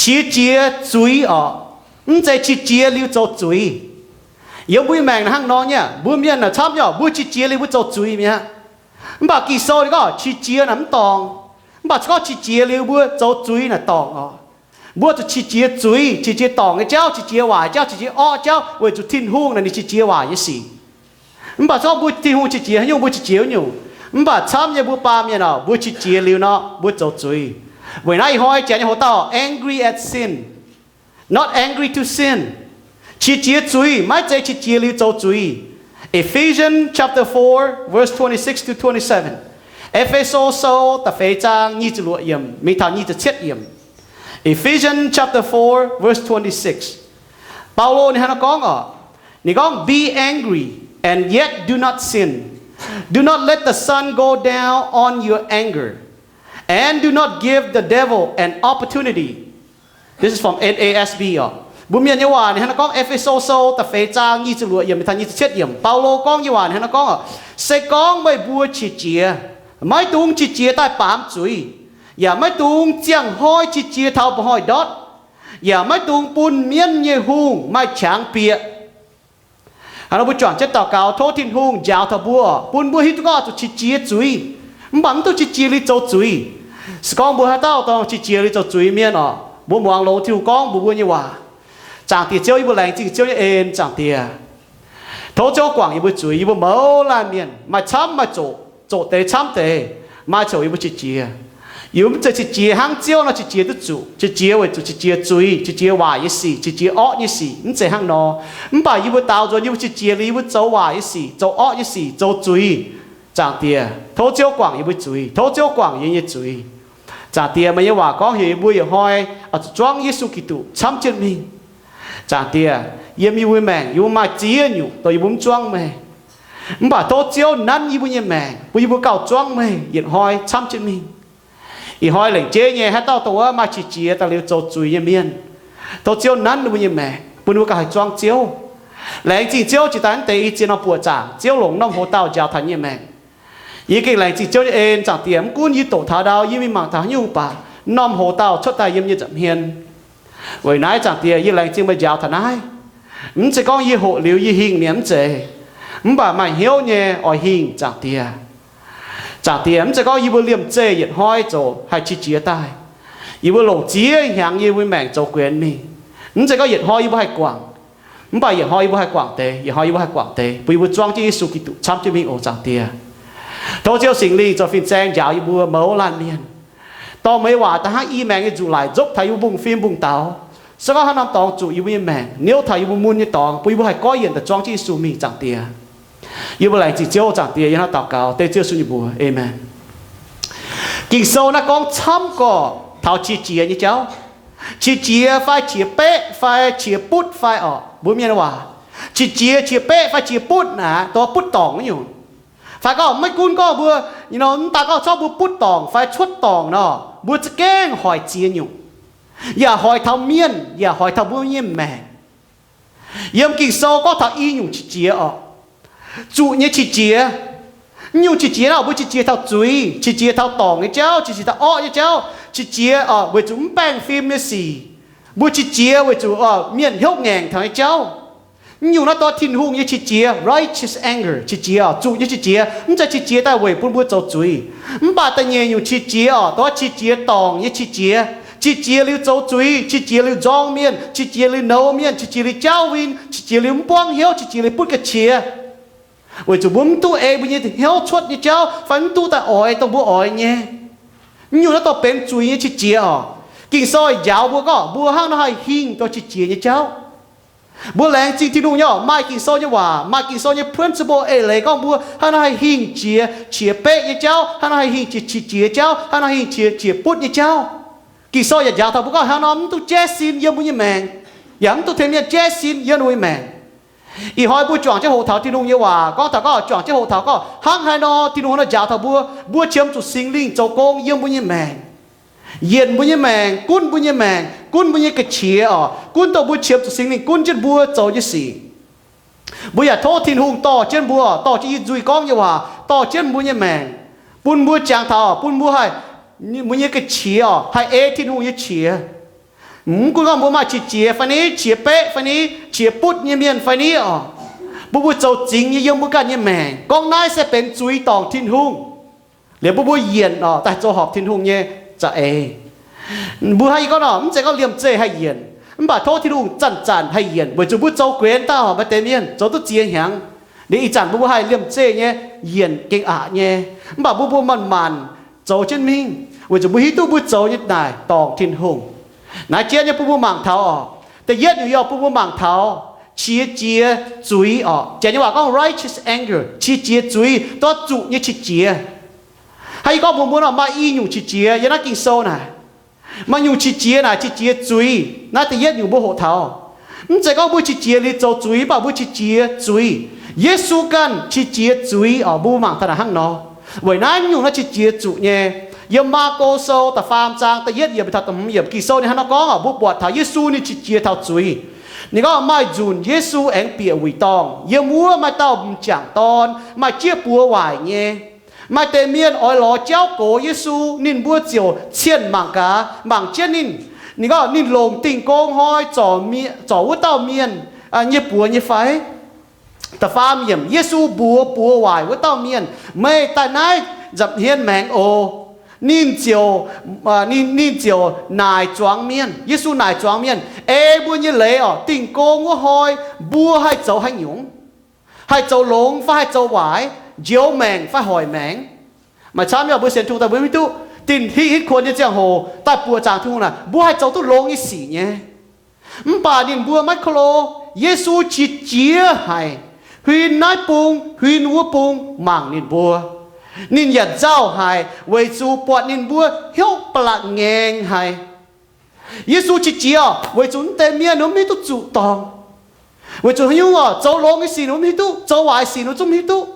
qiex jiez zuiz oc, mv zeiz qiex jiez liuz zoux zuiz. Yiem mbuo nyei maengc naaiv hnangv nor nyei aqv. Mbuo mienh naaic camv nyei oc, mbuo qiex jiez liuz mbuo zoux zuiz mi'aqv. Mv baac Ging-Sou ninh gorngv qiex jiez naaic mv dorngc. Mv baac se gorngv qiex jiez liuz mbuo zoux zuiz naaic dorngc oc. Mbuo zuqc qiex jiez zuiz, qiex jiez dorngc nyei jauv, qiex jiez waaic jauv, qiex jiez orqv jauv, weic zuqc Tin-Hungh naaic ninh qiex jiez waaic nyei sic. Mv baac se gorngv mbuo Tin-Hungh qiex jiez haaix nyungc, mbuo qiex jiez wuov nyungc. Mv baac camv nyei mbuo baamh mienh oc, mbuo qiex jiez liuz nor mbuo zoux zuiz. Weic naaiv ih hnoi jaax nyei hoc dauh angry at sin, not angry to sin. Qiex jiez zuiz maiv zeiz qiex jiez liuz zoux zuiz. Ephesians chapter four, verse twenty-six to twenty-seven. E^fe^so Sou da'feix zaang nyic ziepc luoqc yiemc mingh taux nyic ziepc cietv yiemc. Ephesians chapter four, verse twenty-six. Baulo ninh hnangv naaiv gorngv oc, ninh gorngv, Be angry and yet do not sin. Do not let the sun go down on your anger, and do not give the devil an opportunity. This is from N A S B oc. Mbuo mienh nyei waac ninh hnangv naaiv gorngv, E^fe^so Sou da'feix zaang nyic ziepc luoqc yiemc mingh taux nyic ziepc cietv yiemc. Baulo gorngv nyei waac ninh hnangv naaiv gorngv oc, se gorngv meih mbuo qiex jiez, maiv dungx qiex jiez daaih baamz zuiz, yaac maiv dungx ziangh hnoi qiex jiez taux mba'hnoi ndortv, yaac maiv dungx bun mienv nyei hungh maaih qangx bieqc. Hnangv nor mbuo juangc jienv daux gaux tov Tin-Hungh njaaux taux mbuo oc, bun mbuo hiuv duqv gorngv zuqc qiex jiez zuiz, mv baac mv dungx qiex jiez liuz zoux zuiz. Se gorngv mbuo haaix dauh dorh qiex jiez liuz zoux zuiz mienh oc, mbuo muangx longx Tin-Hungh gorngv mbuox mbuo nyei waac. Zaangc Diex Ziouv, yie mbuo laengz zingh Ziouv nyei en, Zaangc Diex. Tov Ziouv guangc yie mbuo zuiz, yie mbuo mouz laanh mienh maaih camv maaih zoqc, zoqc deix camv deix, maaih coc yie mbuo qiex jiez. Yie mbuo mv zeiz qiex jiez hnangv Ziouv nor qiex jiez duqv zuqc. Qiex jiez weic zuqc qiex jiez zuiz, qiex jiez waaic nyei sic, qiex jiez orqv nyei sic, mv zeiz hnangv nor. Mv baac yie mbuo daaux nzuonx yie mbuo qiex jiez liuz yie mbuo zoux waaic nyei sic, zoux orqv nyei sic, zoux zuiz. Zaangc Diex, tov Ziouv guangc yie mbuo zuiz, tov Ziouv guangc yie nyei zuiz. Zaangc Diex, meih nyei waac gorngv heuc yie mbuo yietc hnoi oix zuqc zuangv Yesu Giduc camv jienv mingh. Zaangc Diex, yiem yie mbuo maengc yie mbuo maaih ziex nyungc dongh yie mbuo mv zuangv meih. Mv baac tov Ziouv nanv yie mbuo nyei maengc bun yie mbuo gauh zuangv meih yietc hnoi camv jienv mingh. Ih hnoi lengc jeiv nyei haaix dauh dongh wuov maaih qiex jiez daaih liuz zoux zuiz nyei mienh, tov Ziouv nanv ninh mbuo nyei maengc bun ninh mbuo gauh haih zuangv Ziouv. Laengz zingh Ziouv, jiex daaih naaiv deix i ziex norm buoqc zaangc Ziouv longc norm hoc dauh njaaux taux yie nyei maengc. Yie gengh laengz zingh Ziouv nyei en, Zaangc Diex, mv gunv yie doqc taux ndau, yie mingh mangc taux haaix nyungc mv baac norm hoc dauh cuotv daaih yiem yie nza'hmien nyei. Weic naaiv Zaangc Diex, yie laengz zingh meih njaaux taux naaiv. Mv zeiz gorngv yie hoqc liuz yie hingh mi'aqv, mv zeiz. Mv baac maaih hnyouv nyei oix hingh, Zaangc Diex. Zaangc Diex, mv zeiz gorngv yie mbuo liemh zeih yietc hnoi zoux haih qiex jiez daaih. Yie mbuo longc ziex hnyangx yie mbuo maengc zoux guenx mingh. Mv zeiz gorngv yietc hnoi yie mbuo haih guangc, mv baac yietc hnoi yie mbuo haih guangc deix, yietc hnoi yie mbuo haih guangc deix, bun yie mbuo zuangv jienv Yesu Giduc camv jienv mingh oc, Zaangc Diex. Tov Ziouv Singx Lingh zoux fin-saeng njaaux yie mbuo mouz laanh mienh, dorh meih nyei waac daaih hnangv i maengx nyei nzuqc laic nzopv taux yie mbuo mbungv-fim mbungv-daux. Se gorngv haaix norm dorngx zuqc yie mbuo nyei maengc, niouv taux yie mbuo mun nyei dorngx, bun yie mbuo haih goiv yienc daaih zuangv jienv Yesu mingh, Zaangc Diex. Yie mbuo laengz zingh Ziouv, Zaangc Diex, yie hnangv daux gaux dengv Ziouv Yesu nyei mbuox. Aamen. Ging-Sou naaiv gorngv camv gorqv taux qiex jiez nyei jauv. Qiex jiez fai qiex beqv fai qiex butv fai orqc, mbuo mienh waac, qiex jiez, qiex beqv fai qiex butv naaic, dongh butv dorngc wuov nyungc. Fai gorngv maiv gunv gorngv mbuo, you know, mv daaih gorngv corc mbuo butv dorngc fai cuotv dorngc nor, mbuo za'gengh hoic ziex nyungc, yaac hoic taux mienh, yaac hoic taux mbuo nyei maengc. Yiem Ging-Sou gorngv taux i nyungc qiex jiez orqc. Zuqc nyei qiex jiez. Nyungc qiex jiez nor, mbuo qiex jiez taux zuiz, qiex jiez taux dorngc nyei jauv, qiex jiez taux orqv nyei jauv, qiex jiez weic zuqc mv baengh fim nyei sic. Mbuo qiex jiez weic zuqc mienh hnyouv ngaengc taux nyei jauv. Nyungc naaiv dorh Tin-Hungh nyei qiex jiez, righteous anger, qiex jiez oc, zuqc nyei qiex jiez, mv zeiz qiex jiez daaih weic bun mbuo zoux zuiz. Mv baac da'nyeic nyungc qiex jiez oc, dongh qiex jiez dorngc nyei qiex jiez. Qiex jiez liuz zoux zuiz, qiex jiez liuz nzorng mienh, qiex jiez liuz nouz mienh, qiex jiez liuz jauv win, qiex jiez liuz mv buangv hnyouv, qiex jiez liuz butv ga'qiex. Weic zuqc mbuo mv duqv ei mbuo nyei hnyouv cuotv nyei jauv fai mv duqv daaih oix dongh mbuo oix nyei. Nyungc naaiv dorh benx zuiz nyei qiex jiez oc. Ging-Sou njaaux mbuo gorngv mbuo hnangv nor haih hingh dongh qiex jiez nyei jauv. Mbuo laengz zingh Tin-Hungh nyei oc, maaih Ging-Sou nyei waac, maaih Ging-Sou nyei principle eix leiz gorngv mbuo hnangv nor haih hingh jiex qiex beqv nyei jauv, hnangv nor haih hingh jiex qiex jiez jauv, hnangv nor hingh jiex qiex butv nyei jauv. Ging-Sou yaac njaaux taux mbuo gorngv hnangv nor mv duqv jaiv sin yiem mbuo nyei maengc, yaac mv duqv tengx mienh jaiv sin yiem mbuo nyei maengc. Ih hnoi mbuo juangc jienv hoqc taux Tin-Hungh nyei waac gorngv taux gorngv juangc jienv hoqc taux gorngv hnangv haaix nor Tin-Hungh nor njaaux taux mbuo, mbuo qiemx zuqc Singx Lingh zoux gong yiem mbuo nyei maengc, yienc mbuo nyei maengc, gunv mbuo nyei maengc, gunv mbuo nyei ga'qiex oc, gunv dongh mbuo qiemx zuqc Singx Lingh gunv jienv mbuo zoux nyei sic. Mbuo yaac tov Tin-Hungh dorh jienv mbuo, dorh jienv yie nzuih gorngv nyei waac, dorh jienv mbuo nyei maengc, bun mbuo jangx taux, bun mbuo haih, mbuo nyei ga'qiex oc, haih ei Tin-Hungh nyei qiex. Mv gunv gorngv mbuo maaih qiex jiez fai ni, qiex beqv fai ni, qiex butv nyei mienh fai ni oc, mbuo mbuo zoux zingx nyei yiem mbuo ganh nyei maengc. Gorngv naaiv se benx zuiz dorngc Tin-Hungh. Liuz mbuo mbuo yienc oc, daaih zoux horpc Tin-Hungh nyei za'eix. Mbuo haih gorngv nor, mv zeiz gorngv liemh zeih haih yienc, mv baac tov Tin-Hungh zanc-zanc haih yienc, weic zuqc mbuo zoux guenx daaih oc, maaih deix mienh zoux duqv ziex hnyangx. Liuz ih zanc mbuo mbuo haih liemh zeih nyei yienc gengh aqc nyei, mv baac mbuo mbuo manc-manc zoux jienv mingh, weic zuqc mbuo hiuv duqv mbuo zoux nyei naaic dorngc Tin-Hungh. Naaiv jien nyei bun mbuo mangc taux oc. Da'yietv nyungc yie oix bun mbuo mangc taux qiex jiez zuiz oc. Janx nyei waac gorngv righteous anger, qiex jiez zuiz, dorh zuqc nyei qiex jiez. Haih gorngv mbuox mbuo nor, maaih i nyungc qiex jiez yiem naaiv Ging-Sou naaic. Maaih nyungc qiex jiez naaic qiex jiez zuiz. Naaiv da'yietv nyungc mbuo hoqc taux. Mv zeiz gorngv mbuo qiex jiez liuz zoux zuiz, mv baac mbuo qiex jiez zuiz. Yesu ganh qiex jiez zuiz oc. Mbuo mangc taux naaic hnangv nor. Weic naaiv nyungc naaiv qiex jiez zuqc nyei. Yiem Maako Sou da'faam zaang da'yietv yiemc taux da'hmz yiemc Ging-Sou ninh hnangv nor gorngv oc. Mbuo buatc taux Yesu ninh qiex jiez taux zuiz. Ninh gorngv maaih nzunc Yesu aengx bieqc wuic dorngh. Yiem wuov maaih dauh m'jangc dorn, maaih jieqv buoz waaic nyei. Maaih deix mienh oix lorz jauv gox Yesu, ninh mbuo ziouc cienh mangc gaax, mangc jienv ninh. Ninh gorngv, ninh longc Dingh Gong Hnoi zorc mie-, zorc wuov dauh mienh nyei buoz nyei fai? Da'faam yiemc, Yesu mbuox buoz waaic wuov dauh mienh, meih daaih naaiv nza'hmien maengx oc. Ninh ziouc, ninh, ninh ziouc naaic zuangx mienh, Yesu naaic zuangx mienh, ei mbuo nyei leiz oc, Dingh Gong wuov hnoi mbuo haih zoux haaix nyungc? Haih zoux longx fai haih zoux waaic? Njoux maengc fai hoic maengc? Maaih camv yaac mbuo sienx Tin-Hungh daaih mbuo mv hiuv duqv, dinh hiv hitv kuonx nyei ziangh hoc daaih buoqc zaangc Tin-Hungh naaic, mbuo haih zoux duqv longx nyei sic nyei. Mv baac ninh mbuo maiv ko lo, Yesu qiex jiez haic, huin naaiv bung, huin wuov bung mangc ninh mbuo. Ninh yaac nzauh haic weic zuqc buatc ninh mbuo hnyouv ba'laqc ngaengc haic. Yesu qiex jiez oc, weic zuqc mv deix mienh ninh mbuo mv hiuv duqv zuqc dorngc. Weic zuqc haaix nyungc oc, zoux longx nyei sic ninh mbuo mv hiuv duqv, zoux waaic sic ninh mbuo zungv mv hiuv duqv.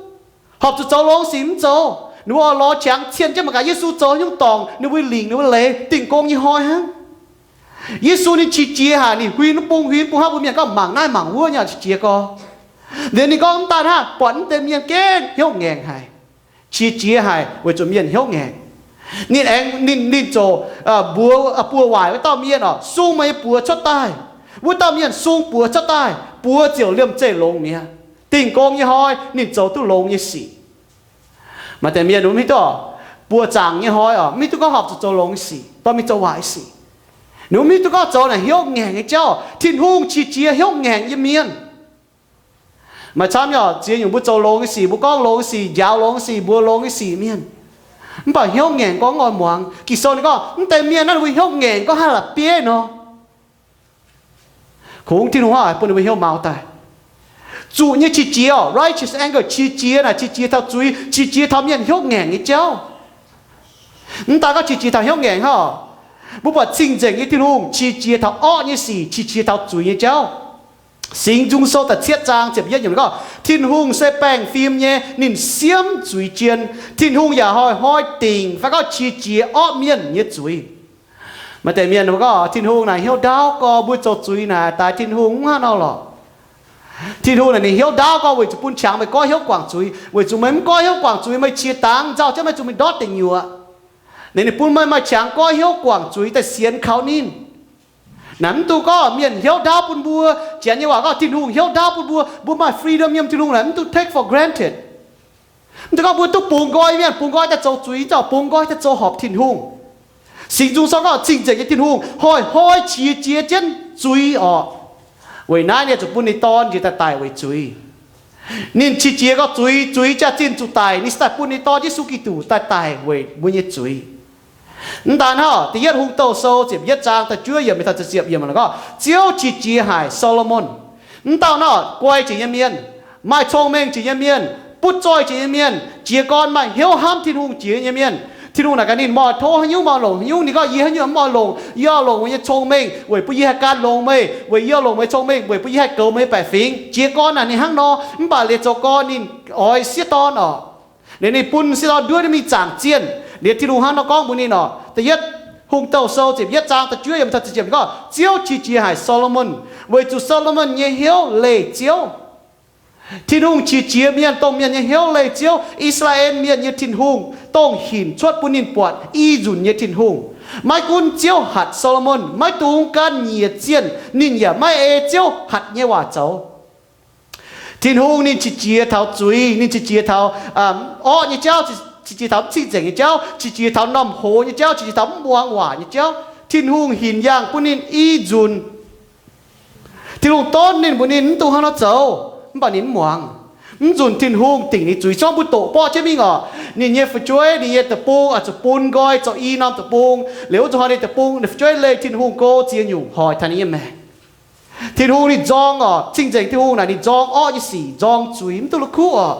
Horpc zuqc zoux longx sic mv zoux, ninh mbuo oix lorz qangx cienh jienv mangc gaax Yesu zoux haaix nyungc dorngc ninh mbuo lingc ninh mbuo leiz Dingh Gong nyei hnoi hnangv. Yesu ninh qiex jiez haic, ninh huin wuov bung, huin wuov bung hnangv mbuo mienh gorngv mangc naaiv mangc wuov nyei qiex jiez gorx. Liuz ninh gorngv mv daan hnangv, buatc mv deix mienh gengh hnyouv ngaengc haic, qiex jiez haic weic zuqc mienh hnyouv ngaengc. Ninh aengx, ninh, ninh ziouc mbuox buoz waaic wuov dauh mienh oc, sung meih nyei buoz cuotv daaih. Wuov dauh mienh sung buoz cuotv daaih, buoz ziouc liemh zeih longx mi'aqv. Dingh Gong nyei hnoi ninh zoux duqv longx nyei sic. Maaih deix mienh ninh mbuo mv hiuv duqv, buoqc zaangc nyei hnoi oc, mv hiuv duqv gorngv horpc zuqc zoux longx nyei sic, dorh mingh zoux waaic sic. Ninh mbuo mv hiuv duqv gorngv zoux naaic hnyouv ngaengc nyei jauv. Tin-Hungh qiex jiez hnyouv ngaengc nyei mienh. Maaih camv nyei oc, ziex nyungc mbuo zoux longx nyei sic, mbuo gorngv longx nyei sic, njaaux longx nyei sic, mbuox longx nyei sic mienh, mv baac hnyouv ngaengc gorngv mv oix muangx. Ging-Sou ninh gorngv mv deix mienh naaiv ninh mbuo hnyouv ngaengc gorngv haaix la'bieiv nor, kungx Tin-Hungh hnangv haaix bun ninh mbuo hnyouv maux daaih. Zuqc nyei qiex jiez oc, righteous anger, qiex jiez naaic qiex jiez taux zuiz, qiex jiez taux mienh hnyouv ngaengc nyei jauv. Mv daan gorngv qiex jiez taux hnyouv ngaengc hnangv oc, mbuo buatc cing-nzengc nyei Tin-Hungh qiex jiez taux orqv nyei sic, qiex jiez taux zuiz nyei jauv. Singx Nzung Sou da'cietv zaang ziepc yietv yiemc gorngv, Tin-Hungh se baengh fim nyei, ninh siemv zuiz jien. Tin-Hungh yaac hnoi-hnoi dingc fai gorngv qiex jiez orqv mienh nyei zuiz. Maaih deix mienh mbuo gorngv Tin-Hungh naaic hnyouv ndaauv gorx, mbuo zoux zuiz naaic daaih Tin-Hungh mv hnangv nor lorqc. Tin-Hungh naaic ninh hnyouv ndaauv gorx weic zuqc bun qangx meih goiv hnyouv guangc zuiz, weic zuqc meih mv goiv hnyouv guangc zuiz, meih qiex dangx nzauh jienv meih zuqc mingh ndortv deic nyuoqc. Ninh, ninh bun meih maaih qangx goiv hnyouv guangc zuiz daaih sienx kaux ninh. Naaic mv dungx gorngv mienh hnyouv ndaauv bun mbuo. Janx nyei waac gorngv Tin-Hungh hnyouv ndaauv bun mbuo, mbuo maaih freedom yiem Tin-Hungh naaic mv dungx take for granted. Mv dungx gorngv mbuo duqv bungx nqoi mienh, bungx nqoi daaih zoux zuiz, mv dungx bungx nqoi daaih zoux horpc Tin-Hungh. Singx Nzung Sou gorngv cing-nzengc nyei Tin-Hungh hnoi-hnoi qiex jiez jienv zuiz orqc. Weic naaiv ninh zuqc bun ninh Dorn njiec daaih daic weic zuiz. Ninh qiex jiez gorx zuiz, zuiz jaax-zinh zuqc daic, ninh se daaih bun ninh Dorn Yesu Giduc daaih daic weic mbuo nyei zuiz. Mv daan hnangv, da'yietv Hungh Douh Sou ziepc yietv zaang da'juov yiemc mingh taux ziepc yiemc gorngv, Ziouv qiex jiez haic Saa^lo^morn. Mv dauh naaiv guai njiec nyei mienh, maaih cong-mengh njiec nyei mienh, butv zoih njiec nyei mienh, jiez gorn maaih hnyouv hnamv Tin-Hungh jiex nyei mienh. Tin-Hungh naaic gaax ninh, meih oix tov haaix nyungc meih oix longc haaix nyungc. Ninh gorngv, Yie haaix nyungc mv oix longc. Yie oix longc meih nyei cong-mengh weic bun yie haih gan longx meih, weic yie oix longc meih cong-mengh weic bun yie haih goux meih nyei baeqc fingx. Jiez gorn naaic ninh hnangv nor, mv baac liuz zoux gorn ninh oix sieqv dorn orqc. Liuz ninh bun sieqv dorn nduov mingh zaangc zienh. Liuz Tin-Hungh hnangv nor gorngv mbuox ninh orqc, da'yietv Hungh Douh Sou ziepc yietv zaang da'juov yiemc taux ziepc yiemc gorngv, Ziouv qiex jiez haic Saa^lo^morn weic zuqc Saa^lo^morn nyei hnyouv leih Ziouv. Tin-Hungh qiex jiez mienh, dongh mienh nyei hnyouv leih Ziouv, I^saa^laa^en Mienh nyei Tin-Hungh, dongh hinc cuotv bun ninh buatc i nzunc nyei Tin-Hungh. Maiv gunv Ziouv hatc Saa^lo^morn maiv dungx gan nyiec zienh, ninh yaac maiv ei Ziouv hatc nyei waac zoux. Tin-Hungh ninh qiex jiez taux zuiz, ninh qiex jiez taux orqv nyei jauv, qiex jiez taux mv cing-nzengc nyei jauv, qiex jiez taux normh hoz nyei jauv, qiex jiez taux mv muangx waac nyei jauv. Tin-Hungh hinc yaangh bun ninh i nzunc. Tin-Hungh donv ninh mbuox ninh mv dungx hnangv nor zoux, mv baac ninh mv muangx. Mv nzunc Tin-Hungh dingc ninh zuiz. Zorqv mbuo doqc borqv jienv mingh orqc, ninh nyei fu'jueiv, ninh nyei deic-bung oix zuqc bun nqoi zoux i norm deic-bung. Liuz wuov zuqc hnoi ninh deic-bung, ninh fu'jueiv leih Tin-Hungh go ziex nyungc hoic taux ninh nyei maengc. Tin-Hungh ninh nzorng orqc, cing-nzengc Tin-Hungh naaic ninh nzorng orqv nyei sic, nzorng zuiz, mv duqv la'kuqv orqc.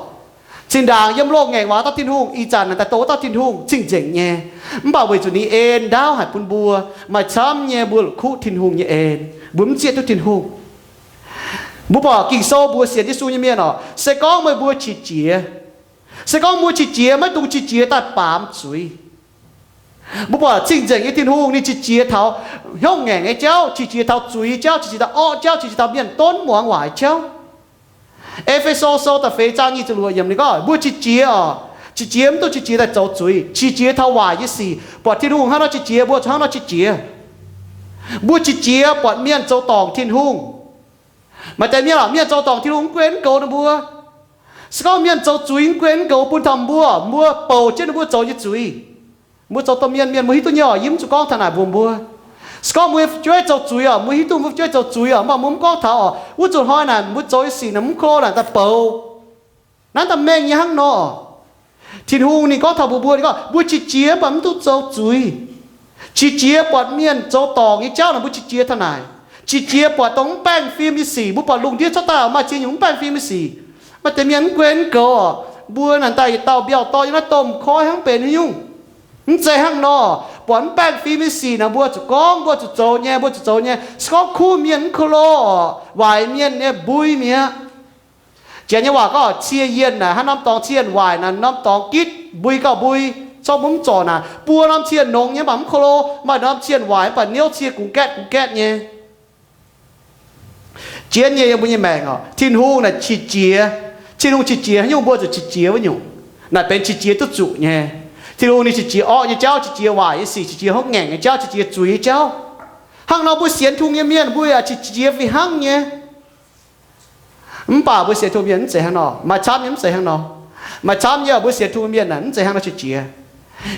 Zinh ndaangc yiem loz-ngaengc waac dauh Tin-Hungh, ih zanc naaic daaih dongh wuov dauh Tin-Hungh cing-nzengc nyei. Mv baac weic zuqc ninh en ndaauv haic bun mbuo, maaih camv nyei mbuo la'kuqv Tin-Hungh nyei en, mbuo mv zieqv duqv Tin-Hungh. Mbuo buatc Ging-Sou mbuox sienx Yesu nyei mienh orqc, se gorngv meih mbuo qiex jiez, se gorngv mbuo qiex jiez, maiv dungx qiex jiez daaih baamz zuiz. Mbuo buatc cing-nzengc nyei Tin-Hungh ninh qiex jiez taux hnyouv ngaengc nyei jauv, qiex jiez taux zuiz nyei jauv, qiex jiez taux orqv jauv, qiex jiez taux mienh donv muangx waac nyei jauv. E^fe^so Sou da'feix zaang nyic ziepc luoqc yiemc ninh gorngv, mbuo qiex jiez orqc, qiex jiez mv dungx qiex jiez daaih zoux zuiz, qiex jiez taux waaic nyei sic. Buatc Tin-Hungh hnangv nor qiex jiez, mbuo zuqc hnangv nor qiex jiez. Mbuo qiex jiez buatc mienh zoux dorngc Tin-Hungh. Maaih deix mienh orqc, mienh zoux dorngc Tin-Hungh mv gunv goux ninh mbuo. Se gorngv mienh zoux zuiz mv gunv goux bun taux mbuo, mbuo bouc jienv ninh mbuo zoux nyei zuiz. Mbuo zoux domh mienh, mienh mbuo hiuv duqv nyei orqc, yie mv zuqc gorngv taux naaic mbuox mbuo. Se gorngv mbuo nyei fu'jueiv zoux zuiz orqc, mbuo hiuv duqv mbuo fu'jueiv zoux zuiz orqc, mv baac mbuo mv gorngv taux orqc, wuov zuqc hnoi naaic mbuo zoux nyei sic naaic mv klo naaic daaih bouc. Naaiv daaih mengh nyei hnangv nor. Tin-Hungh ninh gorngv taux mbuox mbuo, ninh gorngv mbuo qiex jiez mv baac mv dungx zoux zuiz. Qiex jiez buatc mienh zoux dorngc nyei jauv naaic mbuo qiex jiez taux naaic. Qiex jiez buatc dongh mv baengh fim nyei sic, mbuo buatc lungh ndiev cuotv daaih maaih ziex nyungc mv baengh fim nyei sic. Maaih deix mienh mv gunv goux orqc, mbuo naaic daaih yietc dauh mbiauh dorh nyei naaiv domh koi hnangv benx haaix nyungc. Mv zeiz hnangv nor. Buatc mv baengh fim nyei sic naaic mbuo zuqc gorngv, mbuo zuqc zoux nyei, mbuo zuqc zoux nyei. Se gorngv kuv mienh mv ko lo orqc, waaic mienh nyei mbui mi'aqv. Janx nyei waac gorngv cie yienh naaic hnangv norm dorngx cienh, waaic naaic norm dorngx gitv, mbui gauh mbui. Zorqv mbuo mv zorc naaic, buo norm cienh nongx nyei mv baac mv ko lo, maaih norm cienh waaic mv baac niouv cie gungx gaetv gungx gaetv nyei. Jienv nyei yiem mbuo nyei maengc orqc, Tin-Hungh naaic qiex jiez. Tin-Hungh qiex jiez haaix nyungc mbuo zuqc qiex jiez wuov nyungc. Naaic benx qiex jiez duqv zuqc nyei. Tin-Hungh ninh qiex jiez orqv nyei jauv, qiex jiez waaic nyei sic, qiex jiez hnyouv ngaengc nyei jauv, qiex jiez zuiz nyei jauv. Hnangv nor mbuo sienx Tin-Hungh nyei mienh mbuo yaac qiex jiez fih hnangv nyei. Mv baac mbuo sienx Tin-Hungh mienh mv zeiz hnangv nor. Maaih camv nyei mv zeiz hnangv nor. Maaih camv nyei mbuo sienx Tin-Hungh mienh naaic mv zeiz hnangv nor qiex jiez.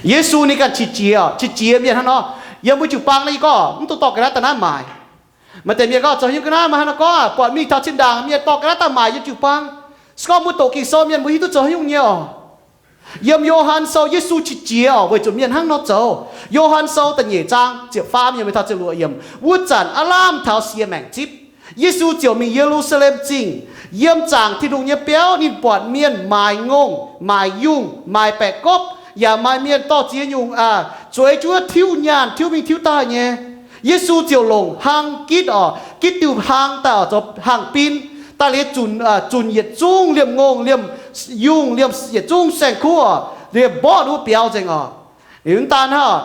Yesu ninh ganh qiex jiez, qiex jiez mienh hnangv nor. Yiem mbuo jiu-baang naaiv yie gorngv mv dungx dorh ga'naaiv daaih naaiv maaic. Maaih deix mienh gorngv zoux haaix nyungc ga'naaiv maaih hnangv nor gorngv, buatc mingh taux zinh ndaangc mienh dorh ga'naaiv daaih maaic yiem jiu-baang. Se gorngv mbuo doqc Ging-Sou mienh mbuo hiuv duqv zoux haaix nyungc nyei orqc. Yiem Yo^han Sou Yesu qiex jiez orqc weic zuqc mienh hnangv nor zoux. Yo^han Sou da'nyeic zaang ziepc faam yiemc taux ziepc luoqc yiemc, wuov zanc aav lamh taux sie maengc zipv, Yesu ziouc mingh Ye^lu^saa^lem Zingh. Yiem zaangc Tin-Hungh nyei biauv ninh buatc mienh maaiz ngongh, maaiz yungh, maaiz baeqc gopv, yaac maaih mienh dorh ziex nyungc zueiz juov tiuv nyaanh tiuv mingh tiuv daaih nyei. Yesu ziouc longc hlang gitv orqc, gitv diuh hlang daaih orqc zoux hlang bin, daaih liuz zunc, zunc yietc zungv liemh ngongh liemh yungh liemh yietc zungv saeng-kuv orqc, liemh mborqv wuov biauv nzengc orqc. Liuz mv daan hnangv,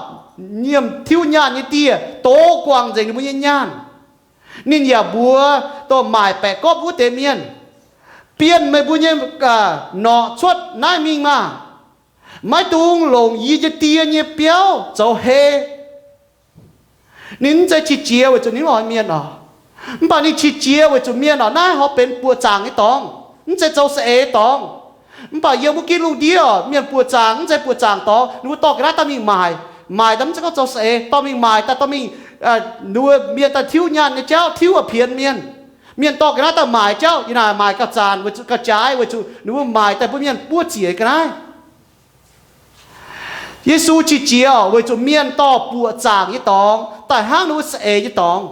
liemh tiuv nyaanh nyei dieh doz guangc nzengc ninh mbuo nyei nyaanh. Ninh yaac mbuox dongh maaic baeqc gopv wuov deix mienh, bienh meih mbuo nyei norqc cuotv naaiv mingh maah! Maiv dungx longc yie nyei Die nyei biauv zoux hei. Ninh mv zeiz qiex jiez weic zuqc ninh mv oix mienh orqc. Mv baac ninh qiex jiez weic zuqc mienh orqc, naaiv horpc benx buoqc zaangc nyei dorngx, mv zeiz zoux saeng-eix dorngx. Mv baac yiem wuov ginv lungh ndiev orqc, mienh buoqc zaangc mv zeiz buoqc zaangc dorngx, ninh mbuo dorh ga'naaiv daaih mingh maaic. Maaic daaih mv zeiz gorngv zoux saeng-eix, dorh mingh maaic daaih dorh mingh, ninh mbuo mienh daaih tiuv nyaanh nyei jauv tiuv a'pienx mienh. Mienh dorh ga'naaiv daaih maaic jauv, yie naaic maaic gauh zanc weic zuqc gauh jaaix weic zuqc ninh mbuo maaic daaih bun mienh buov ziec ga'naaiv. Yesu qiex jiez orqc weic zuqc mienh dorh buoqc zaangc nyei dorngx daaih hnangv ninh mbuo saeng-eix nyei dorngx.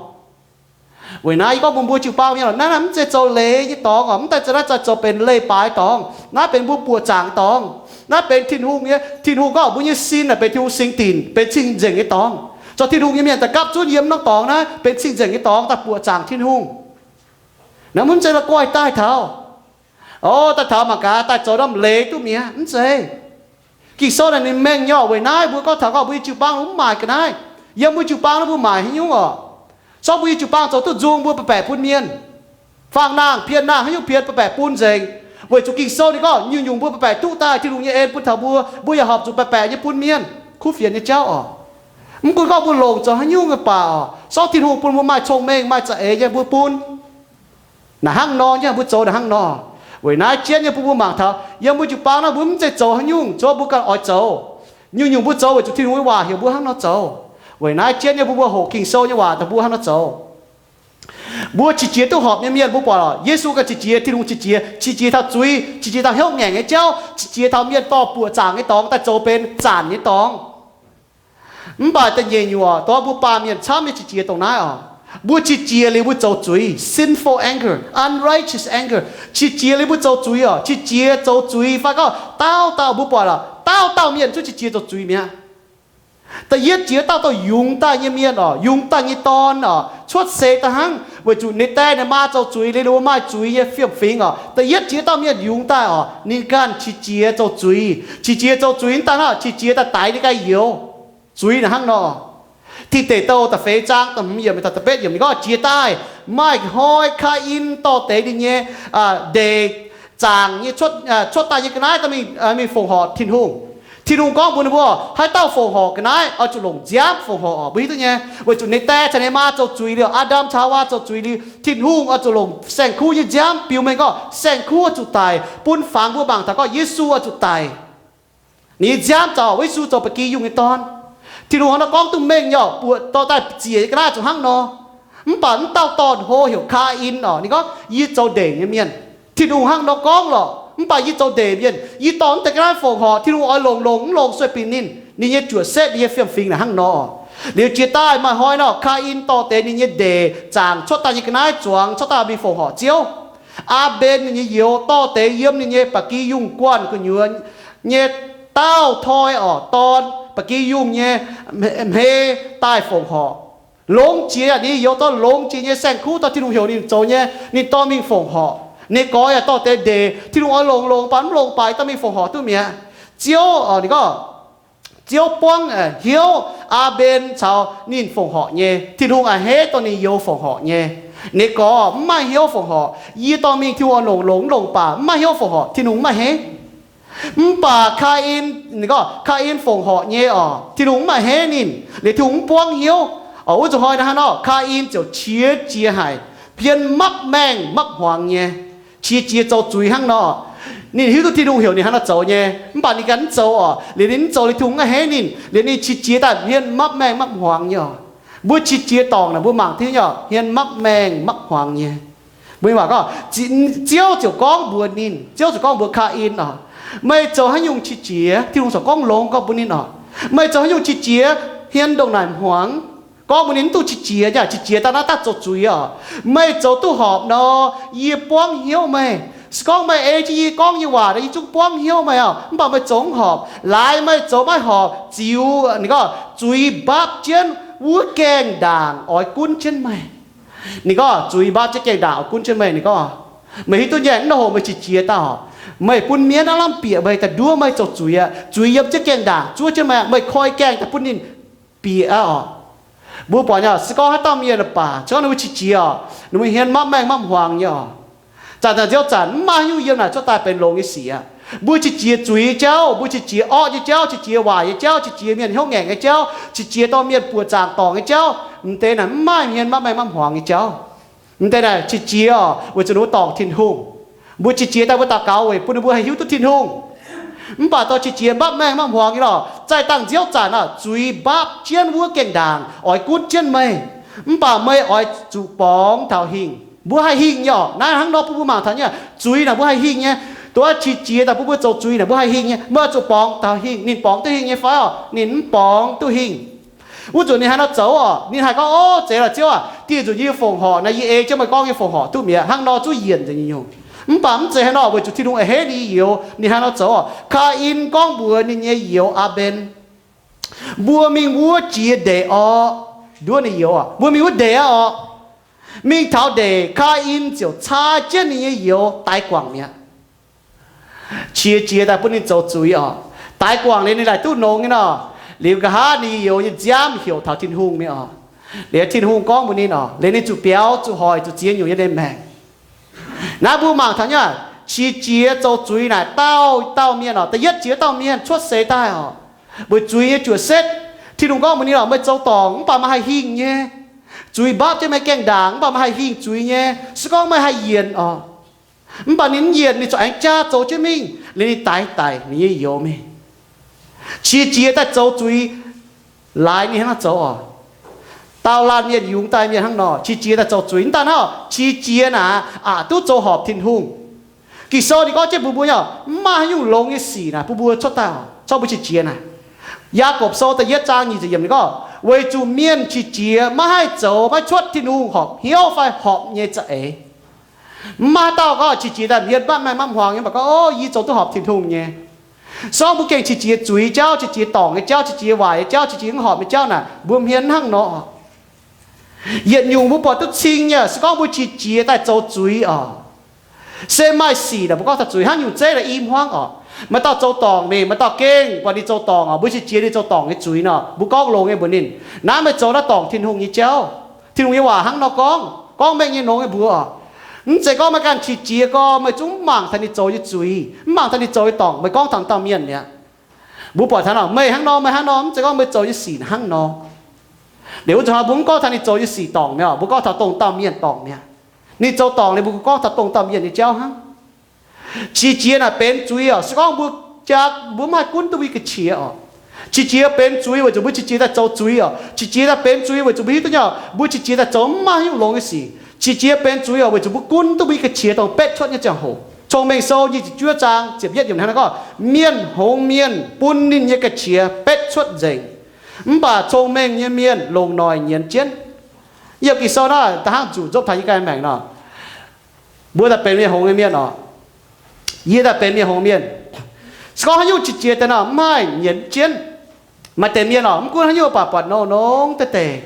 Weic naaiv yie gorngv bun mbuo jiu-baang mienh orqc, naaiv mv zeiz zoux leiz nyei dorngx orqc, mv daaih zoux naaiv zoux benx leiz-baaix dorngx. Naaiv benx mbuo buoqc zaangc nyei dorngx. Naaiv benx Tin-Hungh nyei, Tin-Hungh gorngv mbuo nyei sin naaic benx Tin-Hungh singx dinc, benx cing-nzengc nyei dorngx. Zoux Tin-Hungh nyei mienh daaih gapv zunv yiem norm dorngx naaiv benx cing-nzengc nyei dorngx daaih buoqc zaangc Tin-Hungh. Naaiv mv zeiz la'guaih daaih taux, o, daaih taux mangc gaax daaih zoux norm leiz duqv mi'aqv, mv zeiz. Ging-Sou naaic ninh mengh nyei orqc. Weic naaiv mbuo gorngv taux gorngv mbuo nyei jiu-baang mv maaic ga'naaiv. Yiem mbuo jiu-baang naaiv mbuo maaic haaix nyungc orqc? Zorqv mbuo nyei jiu-baang zoux duqv nzung mbuo baeqc baeqc bun mienh. Faang-nangh, pien-nangh, haaix nyungc pien baeqc baeqc bun nzengc. Weic zuqc Ging-Sou ninh gorngv nyungc-nyungc mbuo baeqc baeqc duqv daaih Tin-Hungh nyei en bun taux mbuo, mbuo yaac horpc zuqc baeqc baeqc nyei bun mienh. Kuv fienx nyei jauv orqc. Mv gunv gorngv mbuo longc zoux haaix nyungc nyei baac oc, sortv Tin-Hungh bun mbuo maaih cong-mengh, maaih za'eix nyei, mbuo bun. Naaic hnangv nor nyei, mbuo zoux naaic hnangv nor. Weic naaiv jienv nyei bun mbuo mangc taux yiem mbuo jiu-baang naaiv mbuo mv zeiz zoux haaix nyungc, zoux mbuo ganh oix zoux. Nyungc-nyungc mbuo zoux weic zuqc Tin-Hungh nyei waac heuc mbuo hnangv nor zoux. Weic naaiv jienv nyei bun mbuo hoqc Ging-Sou nyei waac daaih mbuo hnangv nor zoux. Mbuo qiex jiez duqv horpc nyei mienh mbuo buatc oc, Yesu ganh qiex jiez, Tin-Hungh qiex jiez, qiex jiez taux zuiz, qiex jiez taux hnyouv ngaengc nyei jauv, qiex jiez taux mienh dorh buoqc zaangc nyei dorngx daaih zoux benx zanc nyei dorngx. Mv baac da'nyeic nyungc oc, dongh mbuo baamh mienh camv nyei qiex jiez dongh naaiv oc. Mbuo qiex jiez liuz mbuo zoux zuiz, sinful anger, unrighteous anger. Qiex jiez liuz mbuo zoux zuiz oc, qiex jiez zoux zuiz fai gorngv dauh dauh mbuo buatc oc, dauh dauh mienh zungv qiex jiez zoux zuiz mi'aqv. Da'yietv jiex dauh dauh yungz daaih nyei mienh oc, yungz daaih nyei dorn oc, cuotv seix daaih hnangv weic zuqc ninh die ninh maa zoux zuiz liuz, ninh mbuo maaih zuiz nyei fiem-fingx oc. Da'yietv jiex dauh mienh yungz daaih oc, ninh ganh qiex jiez zoux zuiz. Qiex jiez zoux zuiz mv daaih hnangv, qiex jiez daaih daix ninh ganh youz. Zuiz naaic hnangv nor. Tin Deic Douh da'feix zaang da'hmz yiemc da'betv yiemc ninh gorngv, Jiex daaih maaih hnoi Kaa^in dorh deix ninh nyei ndeic zaangc nyei cuotv daaih nyei ga'naaiv dorh mingh fongc horc Tin-Hungh. Tin-Hungh gorngv mbuox ninh mbuo, Haaix dauh fongc horc ga'naaiv oix zuqc longc nziaamv fongc horc oc. Mbuo hiuv duqv nyei, weic zuqc ninh die caux ninh maa zoux zuiz liuz, Aa^ndam caux Haawaa zoux zuiz liuz, Tin-Hungh oix zuqc longc saeng-kuv nyei nziaamv biux mengh gorngv saeng-kuv oix zuqc daic, bun fangx mbuo mangc taux gorngv Yesu oix zuqc daic. Ninh nyei nziaamv zaux, Yesu zoux ba'gi yungh nyei dorn. Tin-Hungh hnangv nor gorngv duqv mengh nyei oc, buoqc dorh daaih ziec nyei ga'naaiv zuqc hnangv nor. Mv baac mv dauh dorn hlo heuc Kaa^in oc, ninh gorngv, Yie zoux ndeic nyei mienh. Tin-Hungh hnangv nor gorngv lorqc, mv baac yie zoux ndeic mienh, yie dorh mv deix ga'naaiv fongc horc, Tin-Hungh oix longc longc mv longc sueih binc ninh. Ninh nyei juoqc setv, ninh nyei fiem-fingx naaic hnangv nor. Liuz jiex daaih maaih hnoi nor, Kaa^in dorh deix ninh nyei ndeic zaangc cuotv daaih nyei ga'naaiv zuangx cuotv daaih mingh fongc horc Ziouv. Aa^mben ninh nyei youz dorh deix yiem ninh nyei ba'gi yungh guanh gu'nyuoz nyei dauh toi oc, dorn ba'gi yungh nyei hmei daaih fongc horc. Longx jiex aqv, ninh nyei youz dorh longx jiex nyei saeng-kuv dorh Tin-Hungh heuc ninh zoux nyei, ninh dorh mingh fongc horc. Ninh gorx yaac dorh deix ndeic, Tin-Hungh oix longc longc baac mv longc baac yie dorh mingh fongc horc duqv mi'aqv. Ziouv, ninh gorngv, Ziouv buangv hnyouv Aa^mben caux ninh fongc horc nyei. Tin-Hungh a'hneiv dorh ninh youz fongc horc nyei. Ninh gorx mv maaih hnyouv fongc horc. Yie dorh mingh Tin-Hungh oix longc longc mv longc baac mv maaih hnyouv fongc horc, Tin-Hungh mv maaih hneiv. Mv baac Kaa^in, ninh gorngv Kaa^in fongc horc nyei oc, Tin-Hungh mv maaih hneiv ninh, liuz Tin-Hungh mv buangv hnyouv. Wuov zuqc hnoi naaiv hnangv nor, Kaa^in ziouc qiex jiez haic, hmien mapv maengh mapv hmuangx nyei, qiex jiez zoux zuiz hnangv nor. Ninh hiuv duqv Tin-Hungh heuc ninh hnangv nor zoux nyei, mv baac ninh ganh mv zoux oc. Liuz ninh mv zoux, liuz Tin-Hungh mv a'hneiv ninh, liuz ninh qiex jiez daaih hmien mapv maengh mapv hmuangx nyei oc. Mbuo qiex jiez dorngc naaic mbuo mangc duqv nyei oc, hmien mapv maengh mapv hmuangx nyei. Mbuo mangc gorngv, Ziouv ziouc gorngv mbuox ninh, Ziouv ziouc gorngv mbuox Kaa^in oc, Meih zoux haaix nyungc qiex jiez? Tin-Hungh corc gorngv longx gorngv mbuox ninh oc, Meih zoux haaix nyungc qiex jiez, hmien ndongc naaic hmuangx? Gorngv mbuox ninh mv duqv qiex jiez, yaac qiex jiez daaih naaiv daaih zoux zuiz oc. Meih zoux duqv horpc nor, yie buangv hnyouv meih. Se gorngv meih ei jienv yie gorngv nyei waac nor, yie zungv buangv hnyouv meih oc. Mv baac meih zoux mv horpc. Laaix meih zoux maiv horpc, ziux, ninh gorngv, zuiz mbapv jienv wuov gaengh ndaangc oix gunv jienv meih. Ninh gorngv zuiz mbapv jienv gaengh ndaangc oix gunv jienv meih. Ninh gorngv, meih hiuv duqv nyei, naaiv hoc meih qiex jiez daaih oc, meih bun mienv aav lamh bieqc meih daaih nduov meih zoux zuiz aqv. Zuiz yiem jienv gaengh ndaangc zuov jienv meih aqv. Meih koi gaengh daaih bun ninh bieqc aqv oc. Mbuo buatc nyei, se gorngv haaix dauh mienh baac, se gorngv ninh mbuo qiex jiez oc, ninh mbuo hmien mapv maengh mapv hmuangx nyei oc. Zanc-zanc nziouv zanc mv maaih haaix nyungc yiem naaic cuotv daaih benx longx nyei sic aqv. Mbuo qiex jiez zuiz nyei jauv, mbuo qiex jiez orqv nyei jauv, qiex jiez waaic nyei jauv, qiex jiez mienh hnyouv ngaengc nyei jauv, qiex jiez dorh mienh buoqc zaangc dorngc nyei jauv, m'deix naaic mv maaih hmien mapv maengh mapv hmuangx nyei jauv. M'deix naaic qiex jiez oc, weic zuqc ninh mbuo dorngc Tin-Hungh. Mbuo qiex jiez daaih mbuo daux gaux weic bun ninh mbuo haih hiuv duqv Tin-Hungh. Mv baac dorh qiex jiez mapv maengh mapv hmuangx nyei lorqc, zaih dangh nziouv zanc aqv, zuiz mbapv jienv wuov gaengh ndaangc oix gunv jienv meih. Mv baac meih oix zuqc borngz taux hingh. Mbuo haih hingh nyei oc. Naaiv hnangv nor bun mbuo mangc taux nyei, zuiz naaic mbuo haih hingh nyei. Dongh wuov qiex jiez daaih bun mbuo zoux zuiz naaic mbuo haih hingh nyei. Meih oix zuqc borngz taux hingh. Ninh borngz duqv hingh nyei fai oc? Ninh mv borngz duqv hingh. Wuov nzunc ninh haaix nor zoux oc? Ninh haih gorngv, Ov, zeiz lorqc Ziouv aac, dieh nzunc yie fongc horc naaic, yie ei jienv meih gorngv nyei fongc horc duqv mi'aqv. Hnangv nor zuqv yienc nzengc nyungc. Mv baac mv zeiz haaix nor, weic zuqc Tin-Hungh a'hneiv ninh youz, ninh haaix nor zoux oc? Kaa^in gorngv mbuox ninh nyei youz Aa^mben, Mbuo mingh wuov jiex ndeic orqc. Nduov ninh youz oc, mbuo mingh wuov ndeic aqv orqc. Mingh taux ndeic, Kaa^in ziouc caa jienv ninh nyei youz daix guangc mi'aqv. Qiex jiez daaih bun ninh zoux zuiz oc. Daix guangc liuz ninh laaic duqv nongx nyei nor, liuz nqa'haav ninh youz nyei nziaamv heuc taux Tin-Hungh nyei oc. Liuz Tin-Hungh gorngv mbuox ninh oc, liuz ninh zuqc biaux, zuqc hoic, zuqc ziex nyungc nyei ninh maengc. Naaiv mbuo mangc taux nyei, qiex jiez zoux zuiz naaic dauh dauh mienh oc, da'yietv jiex dauh mienh cuotv seix daaih oc, weic zuiz nyei juoqc setv, Tin-Hungh gorngv mbuox ninh oc, meih zoux dorngc mv baac meih haih hingh nyei. Zuiz mbaapv jienv meih gaengh ndaangc mv baac meih haih hingh zuiz nyei. Se gorngv meih haih yienc oc, mv baac ninh mv yienc, ninh corc aengx jaax zoux jienv mingh, liuz ninh daix daic ninh nyei youz mingh. Qiex jiez daaih zoux zuiz, laaix ninh hnangv naaiv zoux oc. Daauh laanh mienh yungz daaih mienh hnangv nor, qiex jiez daaih zoux zuiz. Mv daaih hnangv, qiex jiez naaic aqc duqv zoux horpc Tin-Hungh. Ging-Sou ninh gorngv jienv mbuox mbuo nyei, mv maaih haaix nyungc longx nyei sic naaic bun mbuo cuotv daaih oc, corc mbuo qiex jiez naaic. Yaagorpc Sou da'yietv zaang nyic ziepc yiemc ninh gorngv, weic zuqc mienh qiex jiez maiv haih zoux, maiv cuotv Tin-Hungh horpc hnyouv fai horpc nyei za'eix. Mv maaih haaix dauh gorngv qiex jiez daaih hmien maiv maengh maiv hmuangx nyei, mv baac gorngv, Ov, yie zoux duqv horpc Tin-Hungh nyei. Se gorngv mbuo gengh qiex jiez zuiz jauv, qiex jiez dorngc nyei jauv, qiex jiez waaic nyei jauv, qiex jiez mv horpc nyei jauv naaic, mbuo hmien hnangv nor. Yietc nyungc mbuo buatc duqv cing nyei, se gorngv mbuo qiex jiez daaih zoux zuiz oc, se maaih sic naaic mbuo gorngv taux zuiz hnangv nyungc zeiv naaic i hmuangv oc. Maaih dauh zoux dorngc mingh, maaih dauh gengh buatc ninh zoux dorngc oc, mbuo qiex jiez ninh zoux dorngc nyei zuiz nor, mbuo gorngv longx nyei mbuox ninh, naaiv meih zoux naaiv dorngc Tin-Hungh nyei jauv. Tin-Hungh nyei waac hnangv nor gorngv, gorngv mengh nyei longx nyei mbuox oc. Mv zeiz gorngv meih ganh qiex jiez gorx meih zungv mv mangc taux ninh zoux nyei zuiz, mv mangc taux ninh zoux nyei dorngc, meih gorngv taux dauh mienh mi'aqv. Mbuo buatc taux nor, meih hnangv nor, meih hnangv nor, mv zeiz gorngv meih zoux nyei sic hnangv nor. Liuz wuov zanc hnoi mbuo mv gorngv taux ninh zoux nyei sic dorngc mi'aqv, mbuo gorngv taux dongh dauh mienh dorngc mi'aqv. Ninh zoux dorngc liuz mbuo gorngv taux dongh dauh mienh nyei jauv hnangv. Qiex jiez naaic benx zuiz oc, se gorngv mbuo jaa, mbuo mv haih gunv duqv mbuo nyei ga'qiex oc. Qiex jiez benx zuiz weic zuqc mbuo qiex jiez daaih zoux zuiz oc. Qiex jiez daaih benx zuiz weic zuqc mbuo hiuv duqv nyei oc, mbuo qiex jiez daaih zoux mv maaih haaix nyungc longx nyei sic. Qiex jiez benx zuiz oc, weic zuqc mbuo gunv duqv mbuo nyei ga'qiex dongh betv cuotv nyei ziangh hoc. Cong-Mengh Sou nyic ziepc juov zaang ziepc yietv yiemc hnangv naaiv gorngv, mienh hngongx mienh bun ninh nyei ga'qiex betv cuotv nzengc, mv baac cong-mengh nyei mienh longc noic nyienz jienv. Yiem Ging-Sou naaiv da'hnangv zuqc nzopv taux yie ganh maengc nor, mbuo daaih benx mienh hngongx nyei mienh oc. Yie daaih benx mienh hngongx mienh. Se gorngv haaix nyungc qiex jiez daaih nor, mv haih nyienz jienv. Maaih deix mienh oc, mv gunv haaix nyungc baac buatc nongx nongx deix deix,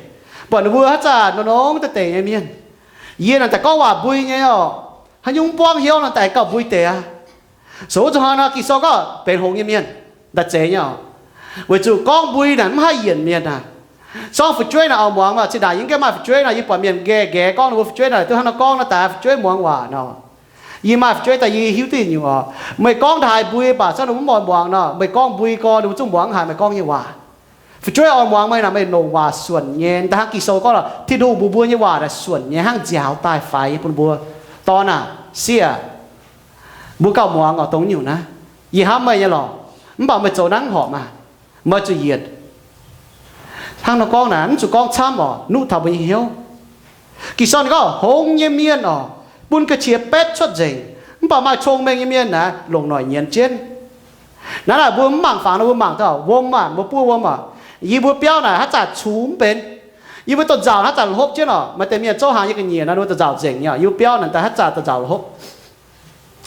buatc ninh mbuo haaix zanc nongx nongx deix deix nyei mienh. Yie naaic daaih gorngv waac mbui nyei oc, haaix nyungc mv buangv hnyouv naaic daaih gauh mbui deix aqv. So wuov zanc hnoi nor Ging-Sou gorngv benx hngongx nyei mienh daaih zeiz nyei oc. Weic zuqc gorngv mbui naaic mv haih yienc mienh aqv. Sorng fu'jueiv naaic oix muangx maah, zinh ndaangc yie mv gaengh maaih fu'jueiv nor, yie buatc mienh nqaeqv nqaeqv gorngv ninh mbuo fu'jueiv naaic duqv hnangv nor gorngv nor, daaih fu'jueiv muangx waac nor. Yie maaih fu'jueiv daaih yie hiuv duqv nyungc oc. Meih gorngv ndaaih mbui baac se ninh mbuo mv oix muangx nor, meih gorngv mbui gorx ninh mbuo zungv muangx haic meih gorngv nyei waac. Fu'jueiv oix muangx meih naaic meih longc waac suonc nyei. Da'hnangv Ging-Sou gorngv, Tin-Hungh mbuox mbuo nyei waac naaic suonc nyei hnangv nziaaux daaih faix nyei bun mbuo. Dorn aah, sieqv aah, mbuo gauh muangx oc dongh nyungc naaiv. Yie hnamv meih nyei lorqc, mv baac meih zoux naaiv mv horpc maah, meih zuqc yienc. Hnangv nor gorngv naaic mv zuqc gorngv camv oc, nuqv taux mbuo nyei hnyouv. Ging-Sou ninh gorngv hngongx nyei mienh oc, bun ga'qiex betv cuotv nzengc, mv baac maaih cong-mengh nyei mienh naaic longc noic nyienz jienv. Naaiv naaic mbuo mv mangc fangx nor mbuo mangc daaih wuom maah, mbuo buov wuom oc. Yie mbuo biauv naaic haaix zanc cux mv benx. Yie mbuo daux nzauc haaix zanc la'hopv jienv oc. Maaih deix mienh zouv hnaangx nyei ga'nyiec nor ninh mbuo daux nzauc nzengc nyei oc. Yie mbuo biauv naaic daaih haaix zanc daux nzauc la'hopv.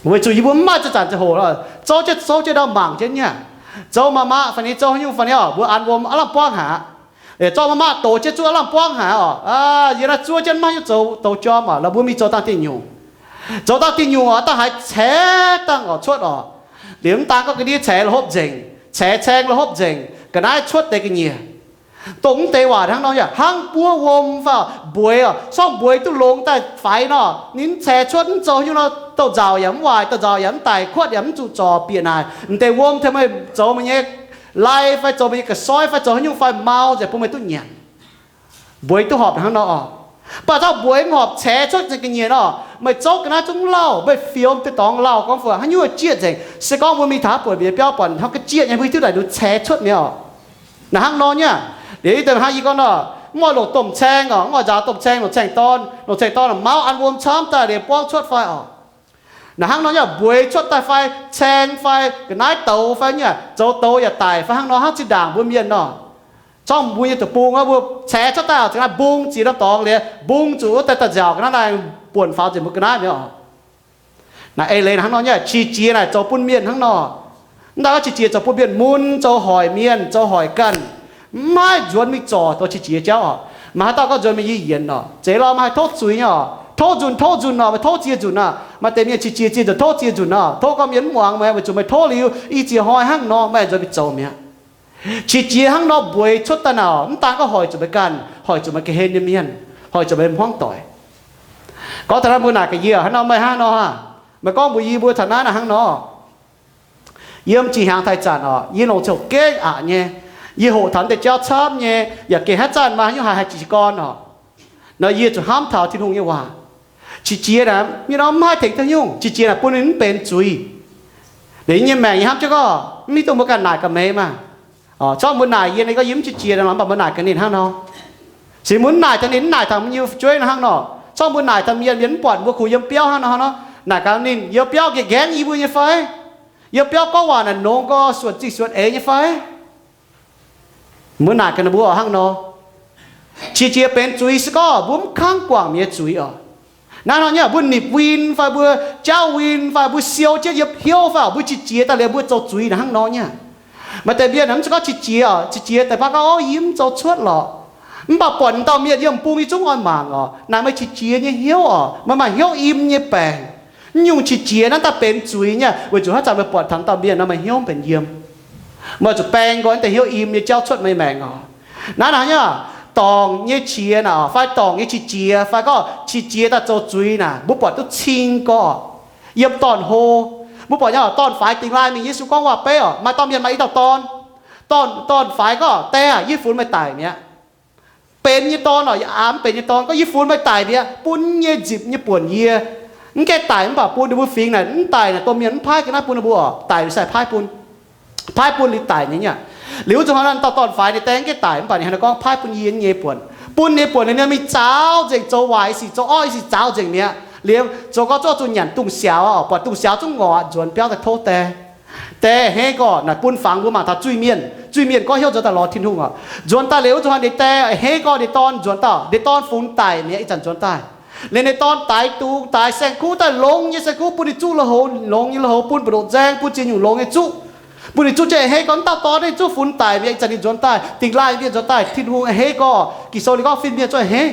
Weic zuqc yie mbuo mv maaih zinh zanc ziangh hoc, zouv jienv zouv jienv ndau mangc jienv nyei. Zoux maa maa fai ni, zoux haaix nyungc fai ni oc, mbuo an wuom aav lamh buangv haic aqv. Zorqv maa maa dox jienv zuov aav lamh buangv haic oc. Yie naaiv zuov jienv maiv hiuv zoux douz jorm oc, lorqc mbuo mingh zoux dangh diuh nyungc. Zoux dangh diuh nyungc oc, da'haiz caix dangh oc cuotv oc. Liuz mv daan gorngv ga'ndiev caix la'hopv nzengc, caix caeng la'hopv nzengc, ga'naaiv cuotv deix ga'nyiec. Dongh mv deix waac hnangv nor yaac hnangv buov wuom fai mbueix oc. Sorng mbueix duqv longx daaih faix nor, ninh caix cuotv mv zoux haaix nyungc nor, douz nzauc yaac mv waaic, douz nzauc yaac mv daic, kuotv yaac mv zuqc zorc bieqc naaic. Mv deix wuom tengx meih zoux meih nyei lai fai zoux meih nyei ga'soiv fai zoux haaix nyungc fai mau nzengc bun meih duqv nyanc. Mbueix duqv horpc hnangv nor oc. Mv baac taux mbueix mv horpc caix cuotv nzengc ga'nyiec nor, meih zouv ga'naaiv zungv lauh, meih fiou deix dorngx lauh gorngv fu haaix nyungc jieqv nzengc. Se gorngv mbuo mingh taux buonc mbiauz biauv buatc hnangv ga'jieqv nyei, mbuo hiuv duqv naaic nduqc caix cuotv mi'aqv oc. Naaic hnangv nor nyei. Liuz ih deix hnangv yie gorngv nor, mv oix longc domh caeng oc, mv oix nzaaux domh caeng longc caeng dorn, longc caeng dorn mauv an wuom camv daaih liuz buangv cuotv fai oc. Naaic hnangv nor nyei, mbueix cuotv daaih fai, caeng fai, ga'naaiv douz fai nyei, zoux douz yaac daic fai hnangv nor hnangv zinh ndaangc mbuo mienh nor. Corc mbuo nyei deic-bung wuov mbuo caix cuotv daaih oc, za'gengh naaiv mbung ziex norm dorngx liuz, mbung zuqc wuov daaih daaih nziaauc ga'naaiv naaiv buonc faaux nzengc mbuo ga'naaiv mi'aqv oc. Naaiv eix leiz hnangv nor nyei, qiex jiez naaic zoux bun mienh hnangv nor. Mv daan gorngv qiex jiez zoux bun mienh mun, zoux hoic mienh, zoux hoic ganh, mv haih nzuonx mingh zorc dongh qiex jiez jauv oc. Maaih haaix dauh gorngv nzuonx mingh yie yienx oc, zeiz lorqc, maaih haih tov zuiz nyei oc. Tov nzunc, tov nzunc oc, maaih tov ziex nzunc oc. Maaih deix mienh qiex jiez ziex nzunc, tov ziex nzunc oc, tov gorngv mienh mv muangx meih, weic zuqc meih tov liuz, ih ziex hnoi hnangv nor meih nzuonx mingh zoux mi'aqv. Qiex jiez hnangv nor mbueix cuotv daaih naaic, mv daan gorngv hoic zuqc meih ganh, hoic zuqc meih ga'hlen nyei mienh, hoic zuqc meih hmuangv doic. Gorngv taux naaiv mbuo naaic ga'yie, hnangv nor meih hnangv nor, meih gorngv mbuox yie mbuo taux naaiv naaic hnangv nor. Yiem jiex hnyangx taaih zanc oc, yie longc ziangh hoc gengh aqc nyei. Yie hoqc taux deix jauv camv nyei, yaac gengh haaix zanc maaih haaix nyungc haiz haih jiez gorn oc. Nor yie zuqc hnamv taux Tin-Hungh nyei waac. Qiex jiez naaic mienh mv haih tengx duqv nyungc. Qiex jiez naaic bun ninh mv benx zuiz. Liuz yie nyei maengc yie hnamv jienv gorngv mv hiuv duqv mbuo ganh naaic gaax meih maah. Corc mbuo naaic yie, ninh gorngv yie mv qiex jiez nor, mv baac mbuo naaic gaax ninh hnangv nor. Se mbuo mv naaic taux ninh, mv naaic taux mbuo nyei fu'jueiv nor hnangv nor. Corc mbuo naaic taux mienh, mienh mv buatc mbuo kungx yiem biauv hnangv nor, hnangv nor, naaic gaax ninh, yiem biauv nqaengv nqaengv yie mbuo nyei fai? Yiem biauv gorngv waac naaic nongx gorx, suonc zingh suonc eix nyei fai? Mbuo naaic gaax ninh mbuo hnangv nor. Qiex jiez benx zuiz se gorngv mbuo mv kangv guangc mienh nyei zuiz oc. Naaiv hnangv nyei, mbuo nipc win fai mbuo jauv win fai mbuo siou jienv yiem hnyouv fai oc, mbuo qiex jiez daaih liuz mbuo zoux zuiz naaic hnangv nor nyei. Maaih deix mienh mv zeiz gorngv qiex jiez oc, qiex jiez daaih baav gorngv, Ov, yie mv zoux cuotv lorqc. Mv baac buatc ninh dauh mienh yiem bung nyei zungv oix mangc oc. Naaic meih qiex jiez nyei hnyouv oc, meih maaih hnyouv im nyei baengc. Mv nyungc qiex jiez naaiv daaih benx zuiz nyei, weic zuqc haaix zanc meih buatc taux dauh mienh nor meih hnyouv mv benx yiem. Meih zuqc baeng nqoi deix hnyouv im nyei jauv cuotv meih maengc oc. Naaiv hnangv nyei, dorngc nyei qiex naaic, fai dorngc nyei qiex jiez, fai gorngv qiex jiez daaih zoux zuiz naaic, mbuo buatc duqv cing gorx yiem dorn-hlo. Mbuo buatc nyei, dorn-faix dingx laaih mingh, Yesu gorngv waac-beiv oc, maaih dauh mienh maaih i dauh dorn. Dorn, dorn-faix gorngv, Die aah, yie funx meih daic mi'aqv. Benx nyei dorn oc, yaac mv benx nyei dorn gorngv, Yie funx meih daic mi'aqv, bun nyei nzipc nyei buonc yie. Mv gaengh daic mv baac bun ninh mbuo fingx naaic, mv daic naaic domh mienh mv paaiv ga'naaiv bun ninh mbuo oc, daic sai paaiv bun. Paaiv bun liuz daic nyei. Liuz wuov zuqc hnangv naaiv dauh dorn-faix ninh die mv gaengh daic mv baac ninh hnangv naaiv gorngv paaiv bun yie nyei buonc. Bun ninh nyei buonc ninh mingh zaaux nzengc, zoux waaic sic, zoux orqv sic zaaux nzengc mi'aqv. Liuz zoux gorngv zuov zuqc nyanc dungz-siaaux oc, buatc dungz-siaaux zungv ngorc nzuonx biauv daaih tov die. Die a'hneiv gorx naaic bun fangx mbuo mangc taux zuiz-mienh. Zuiz-mienh gorngv hnyouv nzuonx daaih lorz Tin-Hungh oc. Nzuonx daaih liuz wuov zuqc hnangv ninh die a'hneiv gorx ninh dorn nzuonx daaih, ninh dorn fungx daic mi'aqv ih zanc nzuonx daaih. Liuz ninh dorn daix dungz daix saeng-kuv daaih, longx nyei saeng-kuv bun ninh zuqv lui-houx, longx nyei lui-houx bun mbu'ndoqc nzaeng, bun ziex nyungc longx nyei zuqv. Bun ninh zuqv jienv a'hneiv gorx, Mv dauh dorn naaiv ninh zuqv funx daic mi'aqv ih zanc ninh nzuonx daaih, dingx laaih mienh nzuonx daaih, Tin-Hungh a'hneiv gorx, Ging-Sou ninh gorngv fin-mienh zuqv a'hneiv.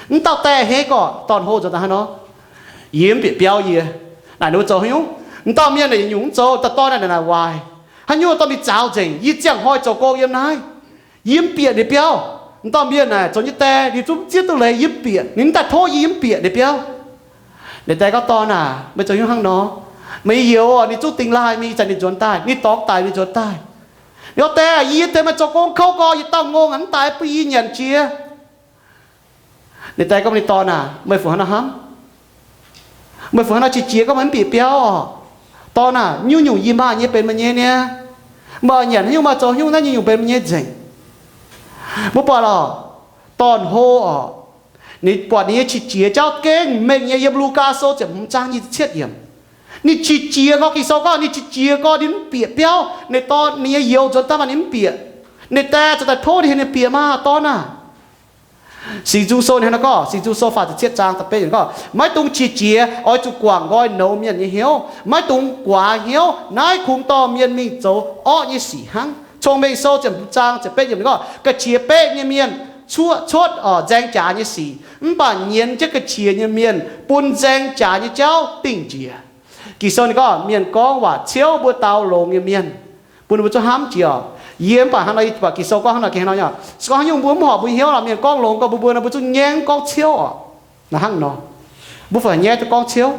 Mv dauh die a'hneiv gorx, dorn-hlo nzuonx daaih hnangv nor. Yie mv bieqc biauv yie. Naaic ninh mbuo zoux haaix nyungc? M'dauh mienh naaic yietc nyungc mv zoux, dauh dorn naaic naaic waaic. Haaix nyungc dorh mingh zaaux nzengc, yie ziangh hnoi zoux gong yiem naaiv. Yie mv bieqc ninh biauv. M'dauh mienh naaic zoux nyei die, ninh zungv mv zieqv duqv leiz, yie mv bieqc. Ninh mv daaih tov yie, yie mv bieqc ninh biauv. Ninh die gorngv, Dorn aac, meih zoux haaix nyungc hnangv nor? Meih youz, ninh zungv dingx laaih mingh ih zanc ninh nzuonx daaih, ninh dorngx daic ninh nzuonx daaih. Ninh gorngv, Die aah, yie tengx meih zoux gong kouv gorx yietc dauh ngongh aqv, mv daaih bun yie nyanc jiex. Ninh die gorngv, Ninh dorn aac, meih fu hnangv nor hnamv? Meih fu hnangv nor qiex jiez gorngv meih mv bieqc biauv oc? Dorn aac, nyungc-nyungc yie maaih nyei benx meih nyei niaa. Meih oix nyanc haaix nyungc, meih oix zoux haaix nyungc, naaiv nyungc-nyungc benx meih nyei nzengc. Mbuo buatc lorqc, dorn-hlo oc, ninh buatc ninh nyei qiex jiez jauv gengh mengh nyei. Yiem Lugaa Sou ziepc hmz zaang nyic ziepc cietv yiemc, ninh qiex jiez gorx, Ging-Sou gorngv ninh qiex jiez gorx ninh mv bieqc biauv. Ninh dorn, ninh nyei youz nzuonx daaih mv baac ninh mv bieqc. Ninh die ziouc daaih tov ninh, ninh bieqc maah, dorn aah. Singx Nzung Sou ninh hnangv naaiv gorngv, Singx Nzung Sou faah ziepc cietv zaang da'betv yiemc gorngv, Maiv dungx qiex jiez, oix zuqc guangc nqoi nouz mienh nyei hnyouv. Maiv dungx guaax hnyouv, naaiv kungx dorh mienh mingh zoux orqv nyei sic hnangv. Cong-Mengh Sou ziepc hmz zaang ziepc betv yiemc ninh gorngv, Ga'qiex beqv nyei mienh cuotv, cuotv nzaeng jaax nyei sic, mv baac nyienz jienv ga'qiex nyei mienh bun nzaeng jaax nyei jauv dingh njiec. Ging-Sou ninh gorngv, mienh gorngv waac ciouv mbuo dau longx nyei mienh, bun ninh mbuo zungv hnamv jiex oc. Yie mv baac hnangv nor, yie buatc Ging-Sou gorngv hnangv nor gengh hnangv nor nyei oc. Se gorngv haaix nyungc mbuo mv horpc mbuo hnyouv lorqc, mienh gorngv longx gorx, mbuo mbuo nor mbuo zungv ngaengv gorngv ciouv oc. Naaic hnangv nor, mbuo fai nyaiv duqv gorngv ciouv.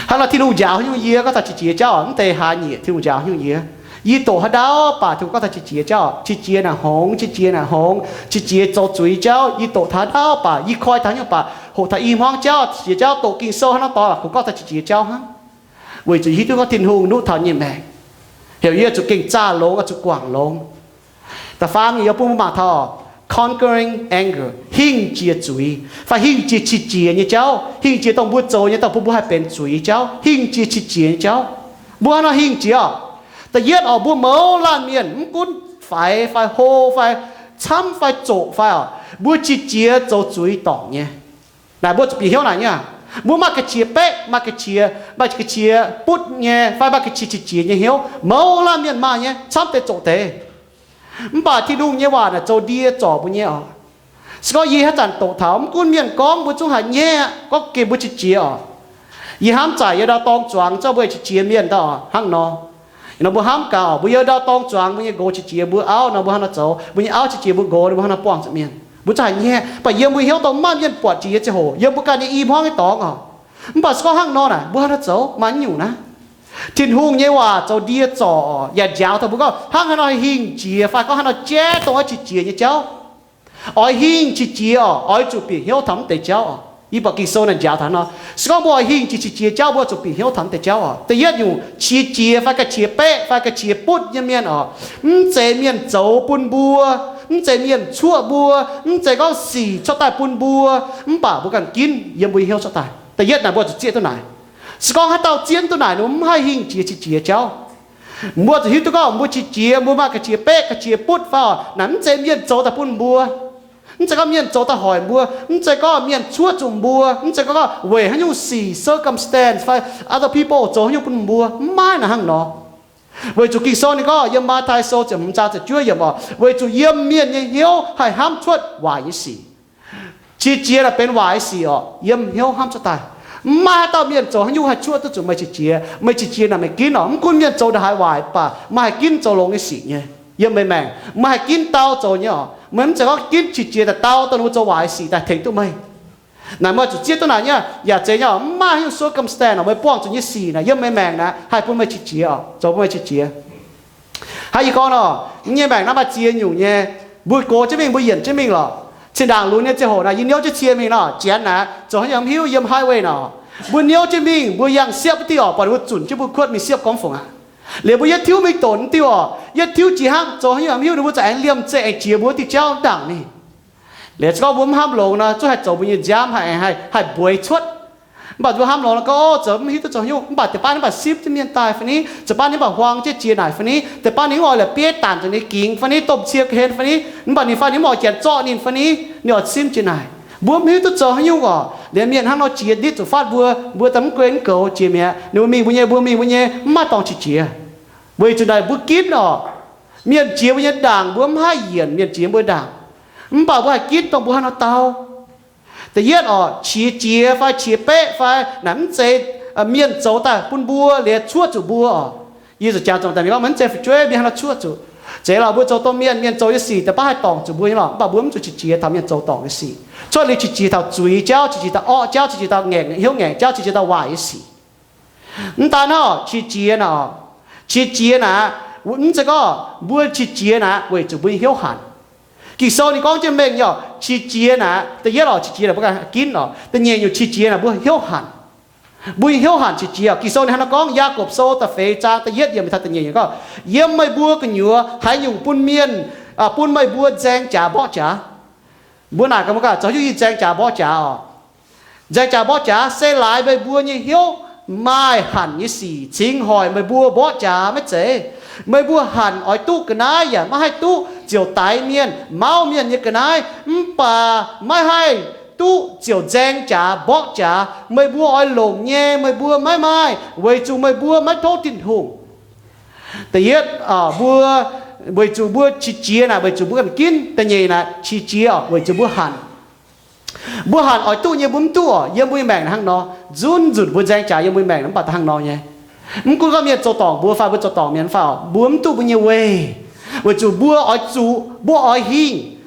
Hnangv nor Tin-Hungh njaaux haaix nyungc yie gorngv taux qiex jiez jauv oc, mv deix hlaax nyieqc Tin-Hungh njaaux haaix nyungc yie. Yie doqc haaix ndau baac Tin-Hungh gorngv taux qiex jiez jauv oc. Qiex jiez naaic hngongx, qiex jiez naaic hngongx, qiex jiez zoux zuiz jauv. Yie doqc taux haaix ndau baac, yie koi taux haaix nyungc baac, hoqc taux i hmuangv jauv, qiex jiez jauv, doqc Ging-Sou hnangv nor doix lorqc, kungx gorngv taux qiex jiez jauv hnangv. Weic zuqc yie hiuv duqv gorngv Tin-Hungh nuqv taux nyei maengc, heuc yie zuqc gengh zaah longx, oix zuqc guangc longx. Da'faam nyungc yie bun mbuo mangc taux conquering anger, hingh jiex zuiz, fai hingh jiex qiex jiez nyei jauv, hingh jiex dongh mbuo zoux nyei, dongh bun mbuo haih benx zuiz nyei jauv, hingh jiex qiex jiez nyei jauv. Mbuo hnangv nor hingh jiex oc. Da'yietv oc, mbuo mouz laanh mienh mv gunv faix fai hlo fai camv fai zoqc fai oc, mbuo qiex jiez zoux zuiz dorngc nyei. Naaic mbuo zuqc bieqc hnyouv naaic nyei aac. Mbuo maaih ga'qiex beqv, maaih ga'qiex, maaih ga'qiex butv nyei, fai maaih ga'qiex qiex jiez nyei hnyouv. Mouz laanh mienh maaih nyei, camv deix zoqc deix. Mv baac Tin-Hungh nyei waac naaic zoux ndie zorc mbuo nyei oc. Se gorngv yie haaix zanc doqc taux, mv gunv mienh gorngv, mbuo zungv haiz nyei aqv, gorngv gengh mbuo qiex jiez oc. Yie hnamv zaqc yie ndau dorng zuangx zorqv mbuo qiex jiez mienh ndau oc, hnangv nor. Nor mbuo hnamv gaax oc, mbuo yie ndau dorng zuangx mbuo nyei nqox qiex jiez mbuo auv nor, mbuo hnangv nor zoux, mbuo nyei auv qiex jiez mbuo nqox nor, mbuo hnangv nor buangh zuqc mienh. Mbuo zungv haiz nyei, mv baac yiem mbuo hnyouv dongh maiv maaih mienh buatc jiex nyei ziangh hoc, yiem mbuo ganh nyei i hmuangv nyei dorngx oc. Mv baac se gorngv hnangv nor naaic, mbuo hnangv nor zoux maaih nyungc naaiv. Tin-Hungh nyei waac zoux ndie zorc yaac njaaux taux mbuo gorngv hnangv haaix nor hingh jiex fai gorngv haaix nor jaiv dongh oix qiex jiez nyei jauv. Oix hingh qiex jiez oc, oix zuqc bieqc hnyouv taux mv deix jauv oc. Yie buatc Ging-Sou naaic njaaux taux nor, se gorngv mbuo oix hingh jiex qiex jiez jauv, mbuo zuqc bieqc hnyouv taux mv deix jauv oc. Da'yietv nyungc, qiex jiez fai ga'qiex beqv fai ga'qiex butv nyei mienh oc, mv zeiz mienh zoux bun mbuo, mv zeiz mienh cuoqv mbuo, mv zeiz gorngv sic cuotv daaih bun mbuo, mv baac mbuo ganh ginv yiem mbuo nyei hnyouv cuotv daaih. Da'yietv naaic mbuo zuqc zieqv duqv naaic. Se gorngv haaix dauh zieqv duqv naaic nor, mv haih hingh jiex qiex jiez jauv. Mbuo zuqc hiuv duqv gorngv mbuo qiex jiez, mbuo maaih ga'qiex beqv, ga'qiex butv fai oc, naaic mv zeiz mienh zoux daaih bun mbuo. Mv zeiz gorngv mienh zoux daaih hoic mbuo. Mv zeiz gorngv mienh cuoqv zuqc mbuo. Mv zeiz gorngv weic haaix nyungc sic, circumstance fai other people zoux haaix nyungc bun mbuo. Mv maaih naaic hnangv nor. Weic zuqc Ging-Sou ninh gorngv yiem Matv^tai Sou ziepc hmz zaang ziepc juov yiemc oc, weic zuqc yiem mienh nyei hnyouv haih hnamv cuotv waaic nyei sic. Qiex jiez naaic benx waaic nyei sic oc, yiem hnyouv hnamv cuotv daaih. Mv maaih haaix dauh mienh zoux haaix nyungc haih cuoqv duqv zuqc meih qiex jiez. Meih qiex jiez naaic meih ginv oc. Mv gunv mienh zoux ndongc haaix waaic, mv baac meih haih ginv zoux longx nyei sic nyei. Yiem meih maengc, meih haih ginv dau zoux nyei oc. Meih mv zeiz gorngv ginv qiex jiez daaih dau dongh ninh mbuo zoux waaic sic daaih tengx duqv meih. Naaic meih zuqc zieqv duqv naaic nyei, yaac zeiz nyei oc. Mv maaih haaix nyungc circumstance oc, meih buangh zuqc nyei sic naaic yiem meih maengc naaic haih bun meih qiex jiez oc, zoux bun meih qiex jiez. Hnangv yie gorngv nor, yie nyei maengc naaiv maaih ziex nyungc nyei. Mbuo gox jienv mingh, mbuo yienc jienv mingh lorqc. Zinh ndaangc lunx nyei ziangh hoc naaic, yie niouv jienv cie mingh nor, janx naaic zoux haaix nyungc mv hiuv yiem highway nor. Mbuo niouv jienv mingh, mbuo yangh siepv wuov diuh oc, buatc ninh mbuo zunc jienv mbuo kuotv mingh siepv gorngv fungc aqv. Liuz mbuo yietv tiuv mingh donx wuov diuh oc, yietv tiuv jiex hnangv, zoux haaix nyungc mv hiuv, ninh mbuo za'gengh liemh zeih aengx jiex mbuo wuov diuh jauv ndaangc mingh. Liuz se gorngv mbuo mv hnamv longx nor, zungv haih zoux mbuo nyei nziaamv, haih, haih, haih mbueix cuotv. Mv baac mbuo hnamv longx nor gorngv, o, zoux mv hiuv duqv zoux haaix nyungc, mv baac deix baav ninh mv baac simv jienv mienh daaih fai ni, deix baav ninh mv baac huaang jienv jiex naaic fai ni, deix baav ninh mv oix la'bieiv daanc zuqc ninh gingx fai ni, domh cie ga'hlen fai ni, mv baac ninh fai ninh mv oix janx zorqv ninh fai ni, ninh oix simv jiex naaic. Mbuo mv hiuv duqv zoux haaix nyungc oc. Liuz mienh hnangv nor jiex nditv zuqc fatv mbuo, mbuo daaih mv gunv mv goux jiex mi'aqv. Ninh mbuo mingh mbuo nyei, mbuo mingh mbuo nyei, mv maaih dorngx qiex jiez. Weic zuqc naaic mbuo ginv oc. Mienh jiex mbuo nyei ndaangc, mbuo mv haih yienc mienh jiex mbuo ndaangc. Mv baac mbuo haih ginv dongh mbuo haaix nor dau. Da'yietv oc, qiex jiez fai qiex beqv fai naaic mv zeiz mienh zoux daaih bun mbuo liuz cuoqv zuqc mbuo oc. Yie zuqc jangx zongc daaih mienh gorngv maiv zeiz fu'jueiv mienh hnangv nor cuoqv zuqc. Zeiz lorqc, mbuo zoux domh mienh, mienh zoux nyei sic deix baav haih dorngc zuqc mbuo nyei lorqc, mv baac mbuo mv zuqc qiex jiez taux mienh zoux dorngc nyei sic. Cuotv liuz qiex jiez taux zuiz jauv, qiex jiez taux orqv jauv, qiex jiez taux ngaengc hnyouv ngaengc jauv, qiex jiez taux waaic nyei sic. Mv daan hnangv qiex jiez naaic, qiex jiez naaic, mv zeiz gorngv mbuo qiex jiez naaic weic zuqc mbuo nyei hnyouv hanc. Ging-Sou ninh gorngv jienv mengh nyei oc, qiex jiez naaic, da'yietv oc, qiex jiez naaic mbuo ganh ginv oc. Da'nyeic nyungc qiex jiez naaic mbuo hnyouv hanc. Mbuo nyei hnyouv hanc qiex jiez oc. Ging-Sou ninh hnangv nor gorngv, Yaagorpc Sou da'feix zaang da'yietv yiemc taux da'nyeic yiemc gorngv, yiem meih mbuo gu'nyuoz haaix nyungc bun mienh, bun meih mbuo nzaeng jaax mborqv jaax? Mbuo naaic gaax mbuo ganh, zoux haaix nyungc yie nzaeng jaax mborqv jaax oc? Nzaeng jaax mborqv jaax se laaix meih mbuo nyei hnyouv maaih hanc nyei sic cingx hoic meih mbuo mborqv jaax maiv zeiz. Meih mbuo hanc oix duqv ga'naaiv yaac maiv haih duqv ziouc daix mienh, mauv mienh nyei ga'naaiv, mv baac maiv haih duqv ziouc nzaeng jaax mborqv jaax. Meih mbuo oix longc nyei, meih mbuo maiv maaih, weic zuqc meih mbuo maiv tov Tin-Hungh. Da'yietv, mbuo, weic zuqc mbuo qiex jiez naaic weic zuqc mbuo ganh ginv. Da'nyeic naaic qiex jiez weic zuqc mbuo hanc. Mbuo hanc oix duqv nyei mbuo mv duqv oc. Yiem mbuo nyei maengc hnangv nor, nzunc nzunc mbuo nzaeng jaax yiem mbuo nyei maengc mv baac hnangv nor nyei. Mv gunv gorngv mienh zoux dorngc mbuo fai mbuo zoux dorngc mienh fai oc, mbuo mv duqv mbuo nyei weic, weic zuqc mbuo oix zuqc, mbuo oix hingh.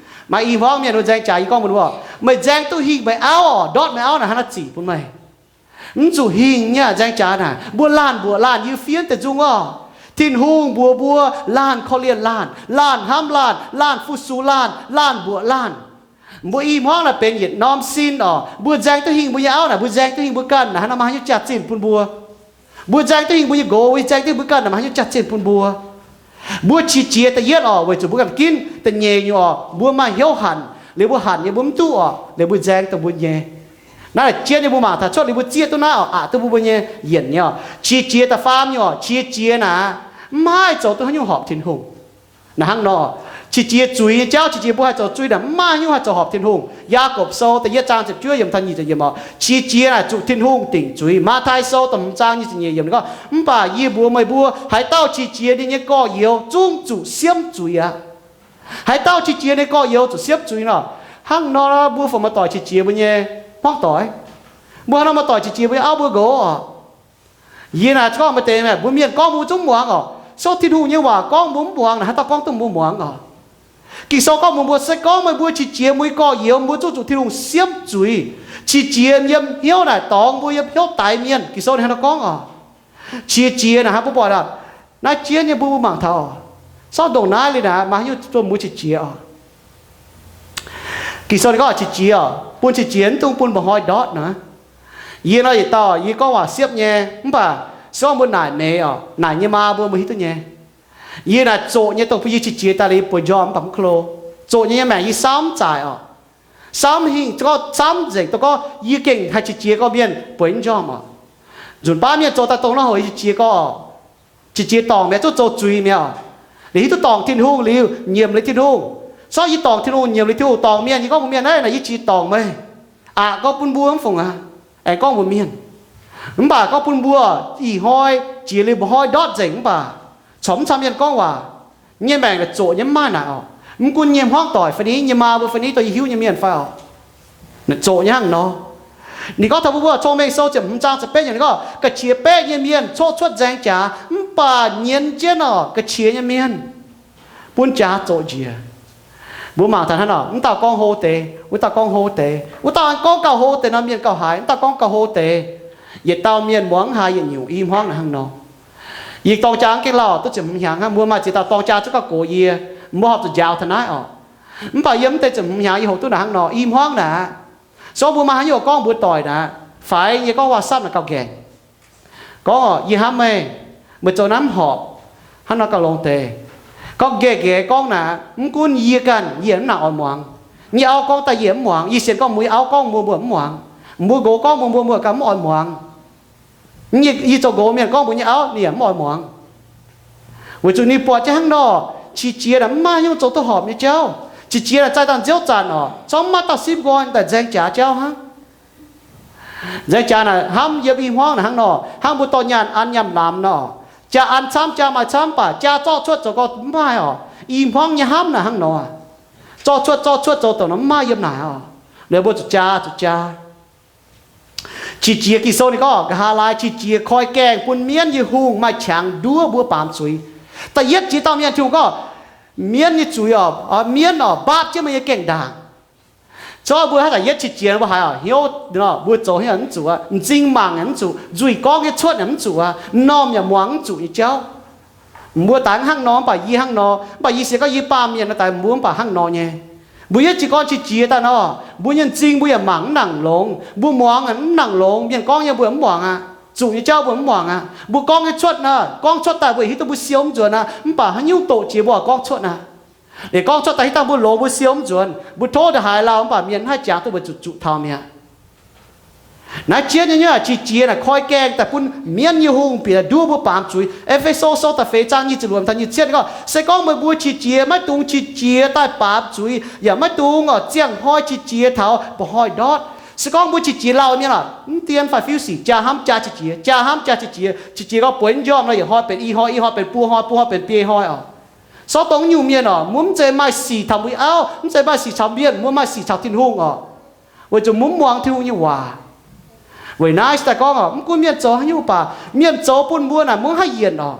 Maaih i hmuangv mienh mbuo nzaeng jaax, yie gorngv mbuo, meih nzaeng duqv hingh meih auv oc, ndortv meih auv naaic hnangv naaiv zic bun meih. Mv zuqc hingh nyei nzaeng jaax naaic. Mbuo laanh mbuoqc laanh, yie fiev deix nzung oc. Tin-Hungh mbuox mbuo laanh korv-lienh laanh, laanh hnamv laanh, laanh fu-sux laanh, laanh mbuoqc laanh. Mbuo i hmuangv naaic benx yietc norm sin oc. Mbuo nzaeng duqv hingh mbuo nyei auv naaic, mbuo nzaeng duqv hingh mbuo ganh naaic, hnangv nor maaih haaix nyungc jaax-zinh bun mbuo? Mbuo nzaeng duqv hingh mbuo nyei nqox, mbuo nzaeng duqv hingh mbuo ganh naaic, maaih haaix nyungc jaax-zinh bun mbuo? Mbuo qiex jiez da'yietv oc, weic zuqc mbuo ganh ginv. Da'nyeic nyungc oc, mbuo maaih hnyouv hanc, liuz mbuo hanc nyei mbuo mv duqv oc, liuz mbuo nzaeng dongh mbuo nyei. Naaiv jien nyei mbuo mangc taux cuotv liuz mbuo zieqv duqv naaiv oc, aqc duqv mbuo mbuo nyei yienc nyei oc. Qiex jiez da'faam nyungc oc, qiex jiez naaic mv haih zoux duqv haaix nyungc horpc Tin-Hungh. Naaic hnangv nor, qiex jiez zuiz nyei jauv, qiex jiez mbuo haih zoux zuiz naaic mv maaih haaix nyungc haih zoux horpc Tin-Hungh. Yaagorpc Sou da'yietv zaang ziepc juov yiemc taux nyic ziepc yiemc oc, qiex jiez naaic zuqc Tin-Hungh dingc zuiz. Matv^tai Sou da'hmz zaang nyic ziepc nyeic yiemc ninh gorngv, mv baac yie mbuox meih mbuo, haaix dauh qiex jiez ninh nyei gorx-youz zungv zuqc siemv zuiz aqv. Haaix dauh qiex jiez ninh gorx-youz zuqc siemv zuiz nor. Hnangv nor mbuo fungc maaih doic qiex jiez mbuo nyei hmuangv doic? Mbuo hnangv nor maaih doic qiex jiez mbuo nyei auv mbuo nqox oc. Yie naaic gorngv maaih deix mienh, mbuo mienh gorngv mbuo zungv muangx oc. So Tin-Hungh nyei waac gorngv mbuo mv muangx naaic, haaix dauh gorngv duqv mbuo muangx oc? Ging-Sou gorngv mbuox mbuo, se gorngv meih mbuo qiex jiez mbuo nyei gorx-youz, mbuo zuqv zuqc Tin-Hungh siemv zuiz. Qiex jiez yiem hnyouv naaic dorngx mbuo yiem hnyouv daix mienh. Ging-Sou ninh hnangv nor gorngv oc. Qiex jiez naaic hnangv mbuo buatc aqv. Naaiv jienv nyei mbuo mangc taux, sortv ndongc naaiv liuz naaic maaih haaix nyungc bun mbuo qiex jiez oc? Ging-Sou ninh gorngv qiex jiez oc, bun qiex jiez mv dungx bun mba'hnoi ndortv naaic. Yie nor yietc dauh yie gorngv waac siepv nyei, mv baac se gorngv mbuo naaic meix oc, naaic nyei maa mbuo mbuo hiuv duqv nyei. Yie naaic zoqc nyei dongh bun yie qiex jiez daaih liuz yie bueix njormh mv baac mv klo. Zoqc nyei nyei maengc yie saauv mv zaaic oc. Saauv mv hingh, gorngv saauv mv nzengc, dongh gorngv yie gengh haih qiex jiez gorngv mienh bueix njormh oc. Nzunc baav mienh zoux daaih dongh naaiv hoc yie qiex jiez gorngv, qiex jiez dorngc mi'aqv, zungv zoux zuiz mi'aqv oc. Liuz hiuv duqv dorngc Tin-Hungh liuz, nyiemc liuz Tin-Hungh. Sortv yie dorngc Tin-Hungh, nyiemc liuz Tin-Hungh, dorngc mienh, yie gorngv mbuox mienh, Naaiv yie qiex dorngc meih. Aqc gorngv bun mbuo mv fungc aqv, aengx gorngv mbuox mienh. Mv baac gorngv bun mbuo ih hnoi jiex liuz mba'hnoi ndortv nzengc mv baac corc mv caux mienh gorngv waac. Nyei maengc naaic zoqc nyei mv maaih naaic oc. Mv gunv nyei hmuangv doic fai ni, nyei maa mbuo fai ni, dongh yie hiuv nyei mienh fai oc, naaic zoqc nyei hnangv nor. Ninh gorngv taux mbuo mbuo Cong-Mengh Sou ziepc hmz zaang ziepc betv nyei, ninh gorngv, Ga'qiex baeqv nyei mienh coqv cuotv nzaeng jaax, mv baac nyienz jienv oc ga'qiex nyei mienh bun jaax zoqc njiec. Mbuo mangc taux hnangv nor, mv dauh gorngv hlo deix, wuov dauh gorngv hlo deix, wuov dauh gorngv gauh hlo deix nor, mienh gauh haiz, mv dauh gorngv gauh hlo deix. Yietc dauh mienh muangx mv haiz yietc nyungc. I hmuangv naaic hnangv nor. Yie dorng jaa gengh lauh duqv ziepc hmz hnyangx hnangv, mbuo maaih ziex dauh dorng jaa zungv gauh gox yie, mbuo horpc zuqc njaaux taux naaiv oc. Mv baac yiem mv deix ziepc hmz hnyangx yie hoqc duqv naaic hnangv nor. I hmuangv naaic, se gorngv mbuo maaih haaix nyungc gorngv mbuo doic naaic, faix yie gorngv WhatsApp naaic gauh nqaengc. Gorngv oc, yie hnamv meih, meih zoux naaiv mv horpc. Hnangv nor gauh longx deix. Gorngv nqaengc nqaengc gorngv naaic, mv gunv yie ganh yie mv nangc oix muangx. Nyei auv gorngv daaih yie mv muangx. Yie sienx gorngv mbuo nyei auv gorngv mbuo mbuo mv muangx. Mbuo nqox gorngv mbuo mbuo mbuo ganh mv oix muangx. Yie zoux nqox mienh gorngv mbuo nyei auv ninh yaac mv oix muangx. Weic zuqc ninh buatc jienv hnangv nor, qiex jiez naaic mv maaih haaix nyungc zoux duqv horpc nyei jauv. Qiex jiez naaic zaih dangh nziouv zanc oc, corc mv maaih dauh simv nqoi daaih nzaeng jaax jauv hnangv. Nzaeng jaax naaic hnamv yiem i hmuangv naaic hnangv nor, hnangv mbuo dorh nyaanh an nyaanh lamz nor, jaa an camv, jaa maaih camv, mv baac jaa zorqv cuotv zoux gorngv mv maaih oc. I hmuangv nyei hnamv naaic hnangv nor, zorqv cuotv zorqv cuotv zoux dongh nor mv maaih yiem naaic oc. Liuz mbuo zuqc jaa zuqc jaa. Qiex jiez, Ging-Sou ninh gorngv, nqa'haav laai qiex jiez koi gaengh bun mienv nyei hungh maaih qangx nduov mbuo baamz zuiz. Da'yietv jiex dauh mienh, Tin-Hungh gorngv, mienv nyei zuiz oc, mienv oc, mbaapv jienv meih nyei gaengh ndaangc. Zorqv mbuo haaix da'yietv qiex jiez mbuo haiz oc, hnyouv, mbuo zoux haaix nyungc mv zuqc aqv, m'zing mangc yaac mv zuqc, nzuih gorngv nyei cuotv yaac mv zuqc aqv, m'normh yaac muangx mv zuqc nyei jauv. Mbuo daaih hnangv nor, mv baac yie hnangv nor, mv baac yie sienx gorngv yie baamh mienh naaiv daaih mbuo mv baac hnangv nor nyei. Mbuo yietv jiez gorn qiex jiez daaih nor, mbuo nyei m'zing mbuo yaac mangc mv nangc longx, mbuo muangx mv nangc longx, mienh gorngv nyei mbuo mv muangx aqv, zuqc nyei jauv mbuo mv muangx aqv. Mbuo gorngv nyei cuotv naaic, gorngv cuotv daaih mbuo hiuv duqv mbuo siou mv nzuonx aqv, mv baac haaix nyungc doqc jiex mbuo gorngv cuotv aqv. Liuz gorngv cuotv daaih hiuv dangh mbuo longx mbuo siou mv nzuonx, mbuo tov ndongc haaix lauh mv baac mienh mv haih jangx duqv mbuo zuqc zuqc taux mi'aqv. Naaiv jienv nyei nyungc qiex jiez naaic koi gaengh daaih bun mienv nyei hungh bieqc nduov mbuo baamz zuiz. E^fe^so Sou da'feix zaang nyic ziepc luoqc taux nyic ziepc cietv gorngv, se gorngv meih mbuo qiex jiez maiv dungx qiex jiez daaih baamz zuiz, yaac maiv dungx oc ziangh hnoi qiex jiez taux mba'hnoi ndortv. Se gorngv mbuo qiex jiez lauh mienh oc, mv dien fai fiuv sic jaa hnamv jaa qiex jiez, jaa hnamv jaa qiex jiez, qiex jiez gorngv bueix njormh nor, yietc hnoi benx i hnoi, i hnoi benx buo hnoi, buo hnoi benx biei hnoi oc. Sortv dongh nyungc mienh oc, mbuo mv zeiz maaih sic taux mbuo auv, mv zeiz maaih sic caux mienh, mbuo maaih sic caux Tin-Hungh oc. Weic zuqc mbuo mv muangx Tin-Hungh nyei waac. Weic naaiv se daaih gorngv oc, mv gunv mienh zoux haaix nyungc baac, mienh zoux bun mbuo naaic mbuo mv haih yienc oc.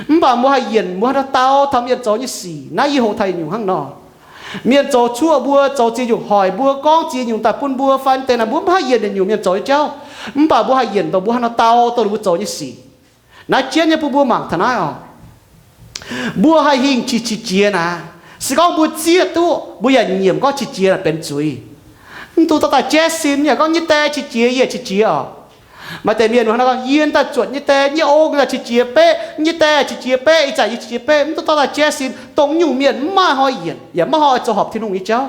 Mv baac mbuo haih yienc, mbuo haaix nor dau taux mienh zoux nyei sic. Naaiv yie hoqc taux yietc nyungc hnangv nor. Mienh zoux cuoqv mbuo, zoux ziex nyungc hoic mbuo, gorngv ziex nyungc daaih bun mbuo fai deix naaic, mbuo mv haih yienc yietc nyungc mienh zoux nyei jauv. Mv baac mbuo haih yienc dongh mbuo haaix nor dau dongh mbuo zoux nyei sic. Naaiv jienv nyei bun mbuo mangc taux naaiv oc. Mbuo haih hingh qiex jiez naaic, se gorngv mbuo zieqv duqv, mbuo yaac nyiemc gorngv qiex jiez naaic benx zuiz. Mv dungx dorh daaih jaiv sin yaac gorngv nyei die qiex jiez, yie qiex jiez oc. Maaih deix mienh hnangv nor gorngv, yie daaih zuotc nyei die, nyei ong yaac qiex jiez beqv, nyei die qiex jiez beqv, ih zanc yie qiex jiez beqv. Mv dungx dorh daaih jaiv sin. Dongh nyungc mienh mv maaih hnoi yienc, yaac maiv hnoi oix zoux horpc Tin-Hungh nyei jauv.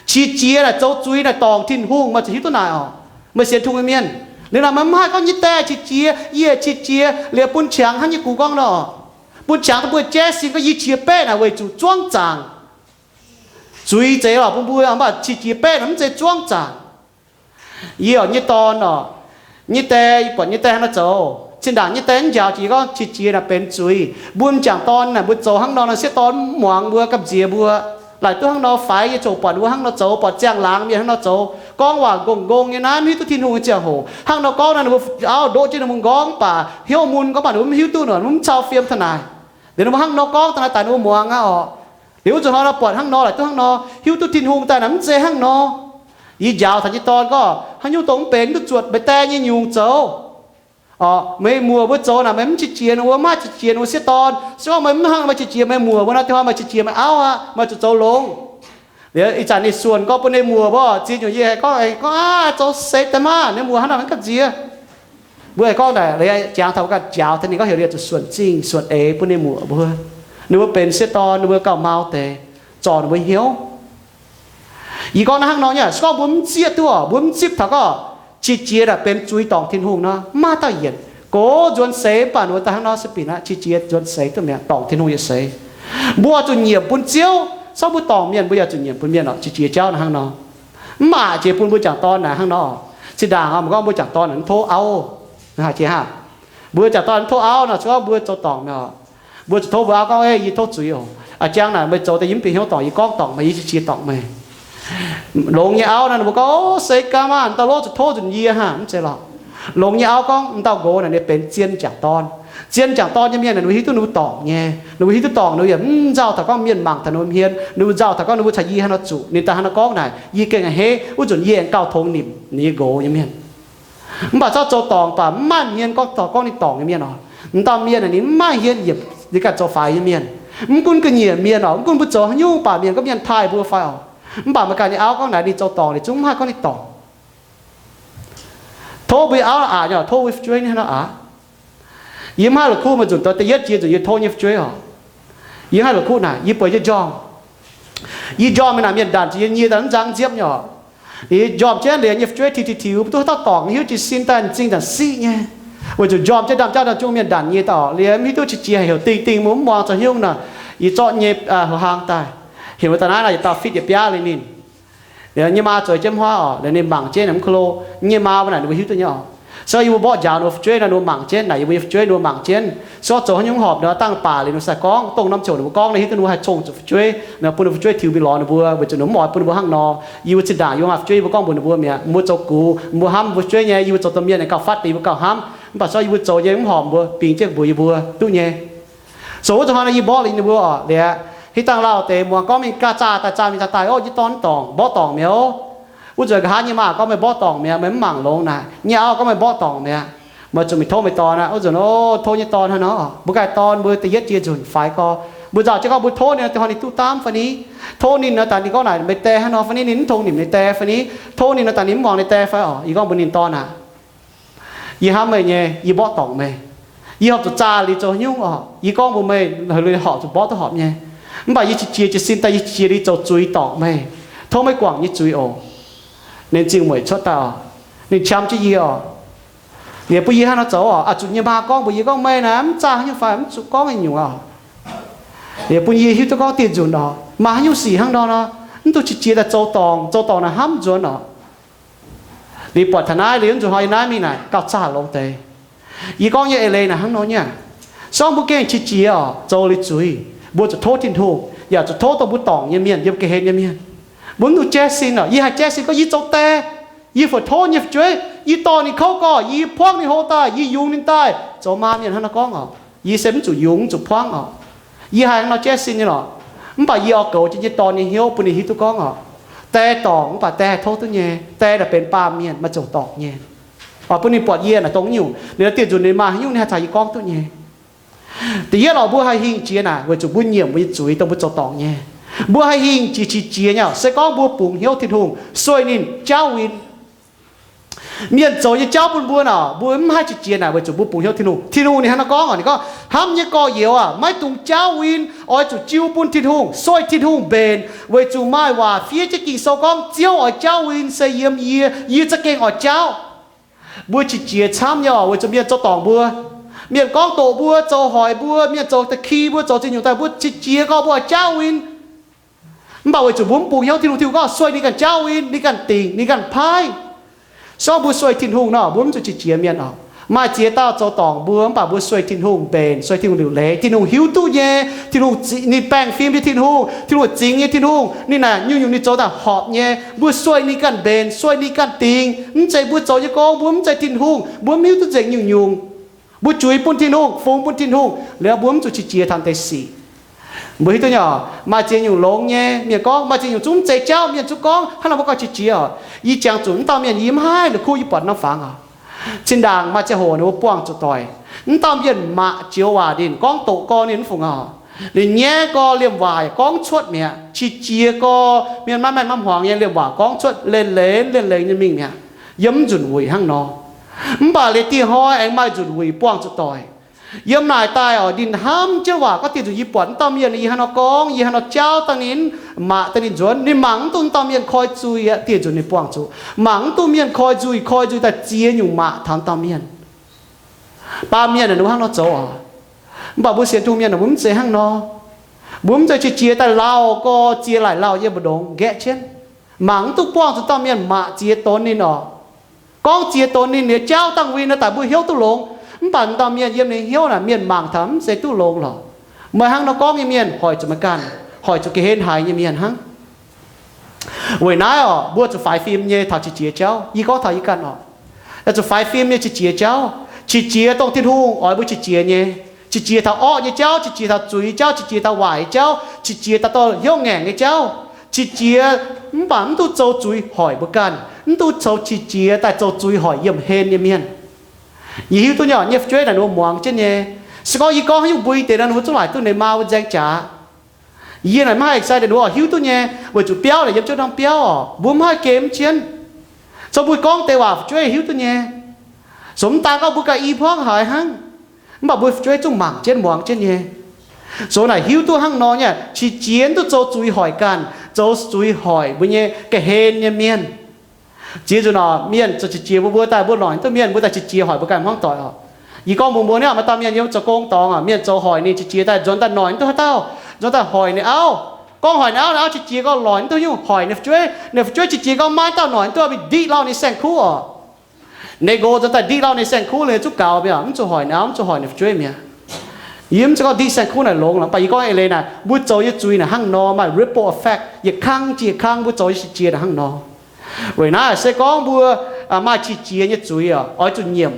Qiex jiez naaic zoux zuiz naaic dorngc Tin-Hungh, meih ziouc hiuv duqv naaic oc. Meih sienx Tin-Hungh nyei mienh, liuz naaic meih mv haih gorngv nyei die qiex jiez, yie qiex jiez, liuz bun qangx hnangv nyei gux gorngv nor, bun qangx dongh mbuo jaiv sin gorngv yie qiex beqv naaic weic zuqc zuangv zaangc. Zuiz zeiz lorqc bun mbuo, mv baac qiex jiez beqv naaic mv zeiz zuangv zaangc. Yie oc nyei dorn oc, nyei die, yie buatc nyei die hnangv nor zoux, zinh ndaangc nyei die mv njaaux jiex gorngv qiex jiez naaic benx zuiz. Mbuo m'jangc dorn naaic mbuo zoux hnangv nor, naaiv sieqv dorn mv muangx mbuo, gamh nziex mbuo. Laaic duqv hnangv nor faix, yie ziouc buatc mbuo hnangv nor zoux, buatc ziangh laangz mienh hnangv nor zoux, gorngv waac nqongh nqong nyei naaiv, mv hiuv duqv Tin-Hungh nyei ziangh hoc. Hnangv nor gorngv naaiv ninh mbuo auv ndoqv jienv ninh mbuo m'nqorngv mv baac hnyouv mun gorngv mv baac ninh mbuo mv hiuv duqv nor, mv cau fiem taux naaic. Liuz ninh mbuo hnangv nor gorngv daaih naaic daaih ninh mbuo muangx aqv oc. Liuz wuov zanc hnoi nor buatc hnangv nor, laaic duqv hnangv nor, hiuv duqv Tin-Hungh daaih naaic mv zeiz hnangv nor. Yie njaaux taux nyei dorn gorngv, haaix nyungc dongh mv benx, mv duqv zuotc meih die nyei nyungc zoux. Meih muoc mbuo zoux naaic meih mv qiex jiez ninh mbuo, mv maaih qiex jiez ninh mbuo sieqv dorn. Se gorngv meih mv hnangv, meih qiex jiez meih muoc mbuo nor, da'faanh meih qiex jiez meih auv aqv, meih zuqc zoux longx. Liuz ih zanc ninh suonc gorngv bun ninh muoc mbuo, ziex nyungc yie haih gorngv, gorngv aav, zoux seix daaih maah, ninh muoc hnangv naaic mv gamh nziex. Mbuo haih gorngv naaic, jangx taux mbuo ganh njaaux daaih ninh gorngv heuc liuz zuqc suonc zingh suonc eix bun ninh muoc mbuo, ninh mbuo benx sieqv dorn, ninh mbuo gauh mau deix, zorc ninh mbuo hnyouv. Yie gorngv naaiv hnangv nor nyei, se gorngv mbuo mv zieqv duqv, mbuo mv zipv taux gorngv qiex jiez naaic benx zuiz dorngc Tin-Hungh nor, mv maaih dauh yienc. Gox nzuonx seix mv baac ninh mbuo daaih hnangv nor se binc aqv, qiex jiez nzuonx seix duqv mi'aqv, dorngc Tin-Hungh nyei seix. Mbuo oix zuqc nyiemc bun Ziouv, se gorngv mbuo dorngc mienh mbuo yaac zuqc nyiemc bun mienh oc. Qiex jiez jauv naaiv hnangv nor, mv maaih qiex bun mbuo jangc dorn naaic hnangv nor. Zinh ndaangc mbuo gorngv mbuo jangc dorn naaic mv tov auv, mbuo jangc dorn mv tov auv nor, se gorngv mbuo zoux dorngc mi'aqv, mbuo zuqc tov mbuo auv gorngv, yie tov zuiz oc. A'jang naaic meih zoux daaih yie mv bieqc hnyouv dorngc, yie gorngv dorngc meih, yie qiex jiez dorngc meih. Longx nyei auv naaic ninh mbuo gorngv, o, se gaax maah, dauh lov zuqc tov nzunc yie hnangv, mv zeiz lorqc. Longx nyei auv gorngv, m'dauh nqox naaic ninh benx zien jangc dorn. Zien jangc dorn nyei mienh naaic ninh mbuo hiuv duqv ninh mbuo dorngc nyei, ninh mbuo hiuv duqv dorngc, ninh mbuo yaac mv nzauh taux gorngv mienh mangc taux ninh mbuo hmien, ninh mbuo nzauh taux gorngv ninh mbuo caux yie haaix nor zuqc, ninh daaih haaix nor gorngv naaic, yie gengh a'hneiv, wuov nzunc yie aengx gauh tongx nimc ninh nyei nqox nyei mienh. Mv baac zorqv zoux dorngc baac mv maaih hmien gorngv dorngc, gorngv ninh dorngc nyei mienh oc. M'dauh mienh naaic ninh mv maaih hmien yiemc ninh ganh zoux faix nyei mienh. Mv gunv ga'nyiec mienh oc, mv gunv mbuo zoux haaix nyungc baac mienh gorngv mienh taaih mbuo fai oc. Mv baac meih ganh nyei auv gorngv naaic ninh zoux dorngc liuz zungv mv haih gorngv ninh dorngc. Tov mbuo auv aqc nyei, tov mbuo fu'jueiv nyei hnangv nor aqc. Yie mv haih la'kuqv meih nzunc deix da'yietv jiex nzunc yie tov nyei fu'jueiv oc. Yie mv haih la'kuqv naaic, yie bueix yie njormh. Yie njormh mingh naaic mienh ndanc zuqc yie nyie daaih mv nzangv nziepv nyei oc. Yie njormh jienv liuz nyei fu'jueiv tiux tiux tiux, mv duqv haaix dauh dorngc, hiuv jiez sin daaih m'zing ndanc siqv nyei. Weic zuqc njormh jienv ndaamv-jaav ndaamv-jungh mienh ndanc nyie daaih oc, liuz mv hiuv duqv qiex jiez heuc dingh dingh mbuo mv muangx zoux haaix nyungc nor. Yie zorqv nyei hlo hlang daaih, heuc daaih naaiv nor yietc dauh fitv yietc biaav liuz ninh. Liuz nyei maa zueiz jienv huaav oc, liuz ninh mangc jienv naaic mv ko lo. Nyei maa mbuo naaic ninh mbuo hiuv duqv nyei oc. Se gorngv yie mbuo mborqv njaaux ninh mbuo fu'jueiv nor, ninh mbuo mangc jienv naaic yie mbuo nyei fu'jueiv, ninh mbuo mangc jienv. Se gorngv zoux haaix nyungc horpc nor, dangh baac liuz ninh mbuo sai gorngv dongh norm ziouc ninh mbuo gorngv naaiv hiuv duqv ninh mbuo haih cong zuqc fu'jueiv nor, bun ninh fu'jueiv tiux mingh lorz ninh mbuo, weic zuqc ninh mv oix bun ninh mbuo hnangv nor. Yie mbuo zinh ndaangc yie mbuo fu'jueiv yie mbuo gorngv mbuox ninh mbuo mi'aqv, mbuo zoux gux mbuo hnamv mbuo fu'jueiv nyei, yie mbuo zoux domh mienh aengx gauh fatv deix yie mbuo gauh hnamv. Mv baac se gorngv yie mbuo zoux nyei mv horpc mbuo bingx jienv mbuox yie mbuo duqv nyei. Zoux wuov zuqc hnoi nor yie mborqv liuz ninh mbuo oc, liuz aqv, hitv dangh lauh deix muangx gorngv mingh gaax zaah daaih zaah mingh zaah daaih, o, yie dorn mv dorngc, mborqv dorngc mi'aqv oc. Wuov nzunc nqa'haav nyei maa gorngv meih mborqv dorngc mi'aqv, meih mv mangc longx naaic. Nyei auv gorngv meih mborqv dorngc mi'aqv, meih zuqc mingh tov meih dorn aqv. Wuov nzunc, o, tov nyei dorn hnangv nor, mbuo ganh dorn mbuo da'yietv jiex nzunc faix gorx, mbuo nzauh jienv gorngv mbuo tov ninh nor, da'haaix ninh duqv daamv fai ni? Tov ninh nor, da'haaix ninh gorngv naaic meih die hnangv nor fai ni, ninh mv tongx nimc ninh die fai ni? Tov ninh nor, da'haaix ninh mv muangx ninh die fai oc? Yie gorngv mbuox ninh, dorn aac, yie hnamv meih nyei, yie mborqv dorngc meih. Yie horpc zuqc zaah liuz zoux haaix nyungc oc? Yie gorngv mbuox meih, horpc zuqc mborqv duqv horpc nyei. Mv baac yie qiex jiez jiez sin daaih, yie qiex jiez liuz zoux zuiz dorngc meih. Tov meih guangc nyei zuiz oc. Ninh zingh mueic cuotv daaih oc. Ninh qam jienv yie oc. Liuz bun yie hnangv nor zoux oc. Aa, zuqc nyei maa gorngv mbuox yie gorngv meih naaic mv zaah haaix nyungc fai mv zuqc gorngv haaix nyungc oc. Liuz bun yie hiuv duqv gorngv dieh nzunc oc, maaih haaix nyungc sic hnangv nor nor, mv duqv qiex jiez daaih zoux dorngc, zoux dorngc naaic hnamv nzuonx oc. Liuz buatc taux naaiv liuz, nzunc hnoi yie naaiv mingh naaic gauh zaah longx deix. Yie gorngv nyei eix leiz naaic hnangv nor nyei aac. Se gorngv mbuo gengh qiex jiez oc, zoux liuz zuiz, mbuo zuqc tov Tin-Hungh, yaac zuqc tov dongh mbuo dorngc nyei mienh, yiem ga'hlen nyei mienh. Mbuo mv dungx jaiv sin oc. Yie haih jaiv sin gorngv yie zoux die, yie fu'jueiv, tov nyei fu'jueiv, yie dorh ninh kouv gorx, yie buangv ninh hlo daaih, yie yungz ninh daaih, zoux maa mienh hnangv nor gorngv oc. Yie se mv zuqc yungz, mv zuqc buangv oc. Yie haih hnangv nor jaiv sin nyei lorqc. Mv baac yie oix goux jienv yie dorn nyei hnyouv bun ninh hiuv duqv gorngv oc, die dorngc mv baac die haih tov duqv nyei. Die naaic benx baamh mienh, maaih ziouc dorngc nyei. Oix bun ninh buatc yie naaic dongh nyungc, ninh dieh nzunc ninh maaih haaix nyungc ninh haih caux yie gorngv duqv nyei. Da'yietv lorqc, mbuo haih hingh jiex naaic weic zuqc mbuo nyiemc mbuo nyei zuiz dongh mbuo zoux dorngc nyei. Mbuo haih hingh jiex qiex jiez nyei oc, se gorngv mbuo bungx hnyouv Tin-Hungh, sueih ninh jauv win. Mienh zoux nyei jauv bun mbuo naaic, mbuo mv haih qiex jiez naaic weic zuqc mbuo bungx hnyouv Tin-Hungh. Tin-Hungh ninh hnangv naaiv gorngv oc, ninh gorngv, hnamv nyei gorx-youz aac, maiv dungx jauv win. Oix zuqc jiu bun Tin-Hungh, sueih Tin-Hungh mbenc, weic zuqc maaih waac fiev jienv Ging-Sou gorngv, Ziouv oix jauv win se yiem yie, yie za'gengh oix jauv. Mbuo qiex jiez camv nyei oc, weic zuqc mienh zoux dorngc mbuo. Mienh gorngv doqc mbuo, zoux hoic mbuo, mienh zoux da'ki mbuo, zoux ziex nyungc daaih, mbuo qiex jiez gorngv mbuo oix jauv win. Mv baac weic zuqc mbuo mv bungx hnyouv Tin-Hungh, Tin-Hungh gorngv sueih ninh ganh jauv win, ninh ganh dingc, ninh ganh paaiv. Se gorngv mbuo sueih Tin-Hungh nor, mbuo mv zuqc qiex jiez mienh oc. Maaih ziex dauh zoux dorngc mbuo, mv baac mbuo sueih Tin-Hungh mbenc, sueih Tin-Hungh liuc leiz. Tin-Hungh hiuv duqv nyei. Tin-Hungh, ninh baengh fim nyei Tin-Hungh, Tin-Hungh zingx nyei Tin-Hungh. Ninh naaic nyungc-nyungc ninh zoux daaih horpc nyei. Mbuo sueih ninh ganh mbenc, sueih ninh ganh dingc. Mv zeiz mbuo zoux nyei gong, mbuo mv zeiz Tin-Hungh, mbuo mv hiuv duqv nzengc nyungc-nyungc. Mbuo juix bun Tin-Hungh, fungx bun Tin-Hungh, liuz mbuo mv zuqc qiex jiez taux deix sic. Mbuo hiuv duqv nyei oc, maaih ziex nyungc longx nyei. Mienh gorngv maaih ziex nyungc zungv mv zeiz jauv, mienh zungv gorngv hnangv nor, mbuo gauh qiex jiez oc. Yie jangx zuqc mv dauh mienh, yie mv haih la'kuqv, yie buatc norm fangx oc. Zinh ndaangc maaih ziangh hoc ninh mbuo buangh zuqc doic. Mv dauh mienh mangc joux waac ninh gorngv doqc gorx ninh mv fungc aqv. Ninh nyaiv gorx liemh waac yaac gorngv cuotv mi'aqv. Qiex jiez gorx mienh maiv maaih hmuangx nyei liemh waac gorngv cuotv lenh lenh lenh lenh nyei mingh mi'aqv. Yiem mv nzunc wuic hnangv nor. Mv baac liuz dieh hnoi aengx maaih nzunc wuic buangh zuqc doic. Yiem naaic daaih oc, ninh hnamv jienv waac gorngv dieh nzunc yie buatc mv dauh mienh, yie hnangv nor gorngv, yie hnangv nor jauv dangh ninh, mangc dangh ninh nzuonx. Ninh mangc mv duqv mv dauh mienh koi zuiz aqv. Dieh nzunc ninh buangh zuqc, mangc mv duqv mienh koi nzuih, koi nzuih daaih ziex nyungc mangc taux mv dauh mienh. Baamh mienh naaic ninh mbuo hnangv nor zoux oc. Mv baac mbuo sienx Tin-Hungh mienh naaic mbuo mv zeiz hnangv nor. Mbuo mv zeiz qiex jiez daaih lauh gorx ziex laaic lauh yiem mbu'ndongx nqaeqv jienv, mangc mv duqv buangh zuqc dauh mienh mangc ziex donx ninh oc. Gorngv ziex donx ninh nyei jauv dangh wuic nor daaih mbuo hnyouv duqv longx. Mv baac dauh mienh yiem ninh hnyouv naaic mienh mangc taux mv zeiz duqv longx lorqc. Meih hnangv nor gorngv nyei mienh hoic zuqc meih ganh, hoic zuqc ga'hlen haiz nyei mienh hnangv. Weic naaiv oc, mbuo zuqc faix fim nyei taux qiex jiez jauv. Yie gorngv taux yie ganh oc, zuqc faix fim nyei qiex jiez jauv. Qiex jiez dongh Tin-Hungh oix mbuo qiex jiez nyei. Qiex jiez taux orqv nyei jauv, qiex jiez taux zuiz jauv, qiex jiez taux waaic jauv, qiex jiez taux dorh hnyouv ngaengc nyei jauv. Qiex jiez mv baac mv duqv zoux zuiz hoic mbuo ganh, mv duqv zoux qiex jiez daaih zoux zuiz hoic yiemh hlen nyei mienh. Yie hiuv duqv nyei, nyei fu'jueiv naaic ninh mbuo muangx jienv nyei. Se gorngv yie gorngv haaix nyungc mbui deix nor, ninh mbuo zungv laaic duqv ninh maa wuov nzaeng jaax. Yie naaic maiv haih excited, ninh mbuo oix hiuv duqv nyei, weic zuqc biauv naaic yiem jienv norm biauv oc, mbuo mv haih gemh jienv. Zoux mbuo gorngv deix waac fu'jueiv hiuv duqv nyei. Zoux mv daan gorngv mbuo ganh i hmuangv haiz hnangv, mv baac mbuo fu'jueiv zungv mangc jienv muangx jienv nyei. Zoux naaic hiuv duqv hnangv nor nyei, qiex jiez duqv zoux zuiz hoic ganh, zoux zuiz hoic mbuo nyei ga'hlen nyei mienh. Ziex nzunc oc, mienh zoux qiex jiez mbuo, mbuo daaih mbuo noic duqv mienh, mbuo daaih qiex jiez hoic mbuo ganh hmuangv doic oc. Yie gorngv mbuox mbuo niaa, maaih dauh mienh yiem zoux gong dorngx oc, mienh zoux hoic ninh qiex jiez daaih nzuonx daaih noic duqv haaix dauh, nzuonx daaih hoic ninh auv. Gorngv hoic ninh auv, ninh auv qiex jiez gorngv lorz duqv nyungc hoic ninh fu'jueiv, ninh fu'jueiv qiex jiez gorngv maiv dauh noic duqv, ninh ndiqv lauh ninh saeng-kuv oc. Ninh nqox nzuonx daaih ndiqv lauh ninh saeng-kuv, ninh zungv gaux mi'aqv, mv zuqc hoic ninh auv, mv zuqc hoic ninh fu'jueiv mi'aqv. Yie mv zeiz gorngv ndiqv saeng-kuv naaic longx, mv baac yie gorngv eix leiz naaic, mbuo zoux nyei zuiz naaic hnangv nor maaih ripple effect, yietc kang jiex kang mbuo zoux nyei qiex jiez naaic hnangv nor. Weic naaiv se gorngv mbuo maaih qiex jiez nyei zuiz oc, oix zuqc nyiemc,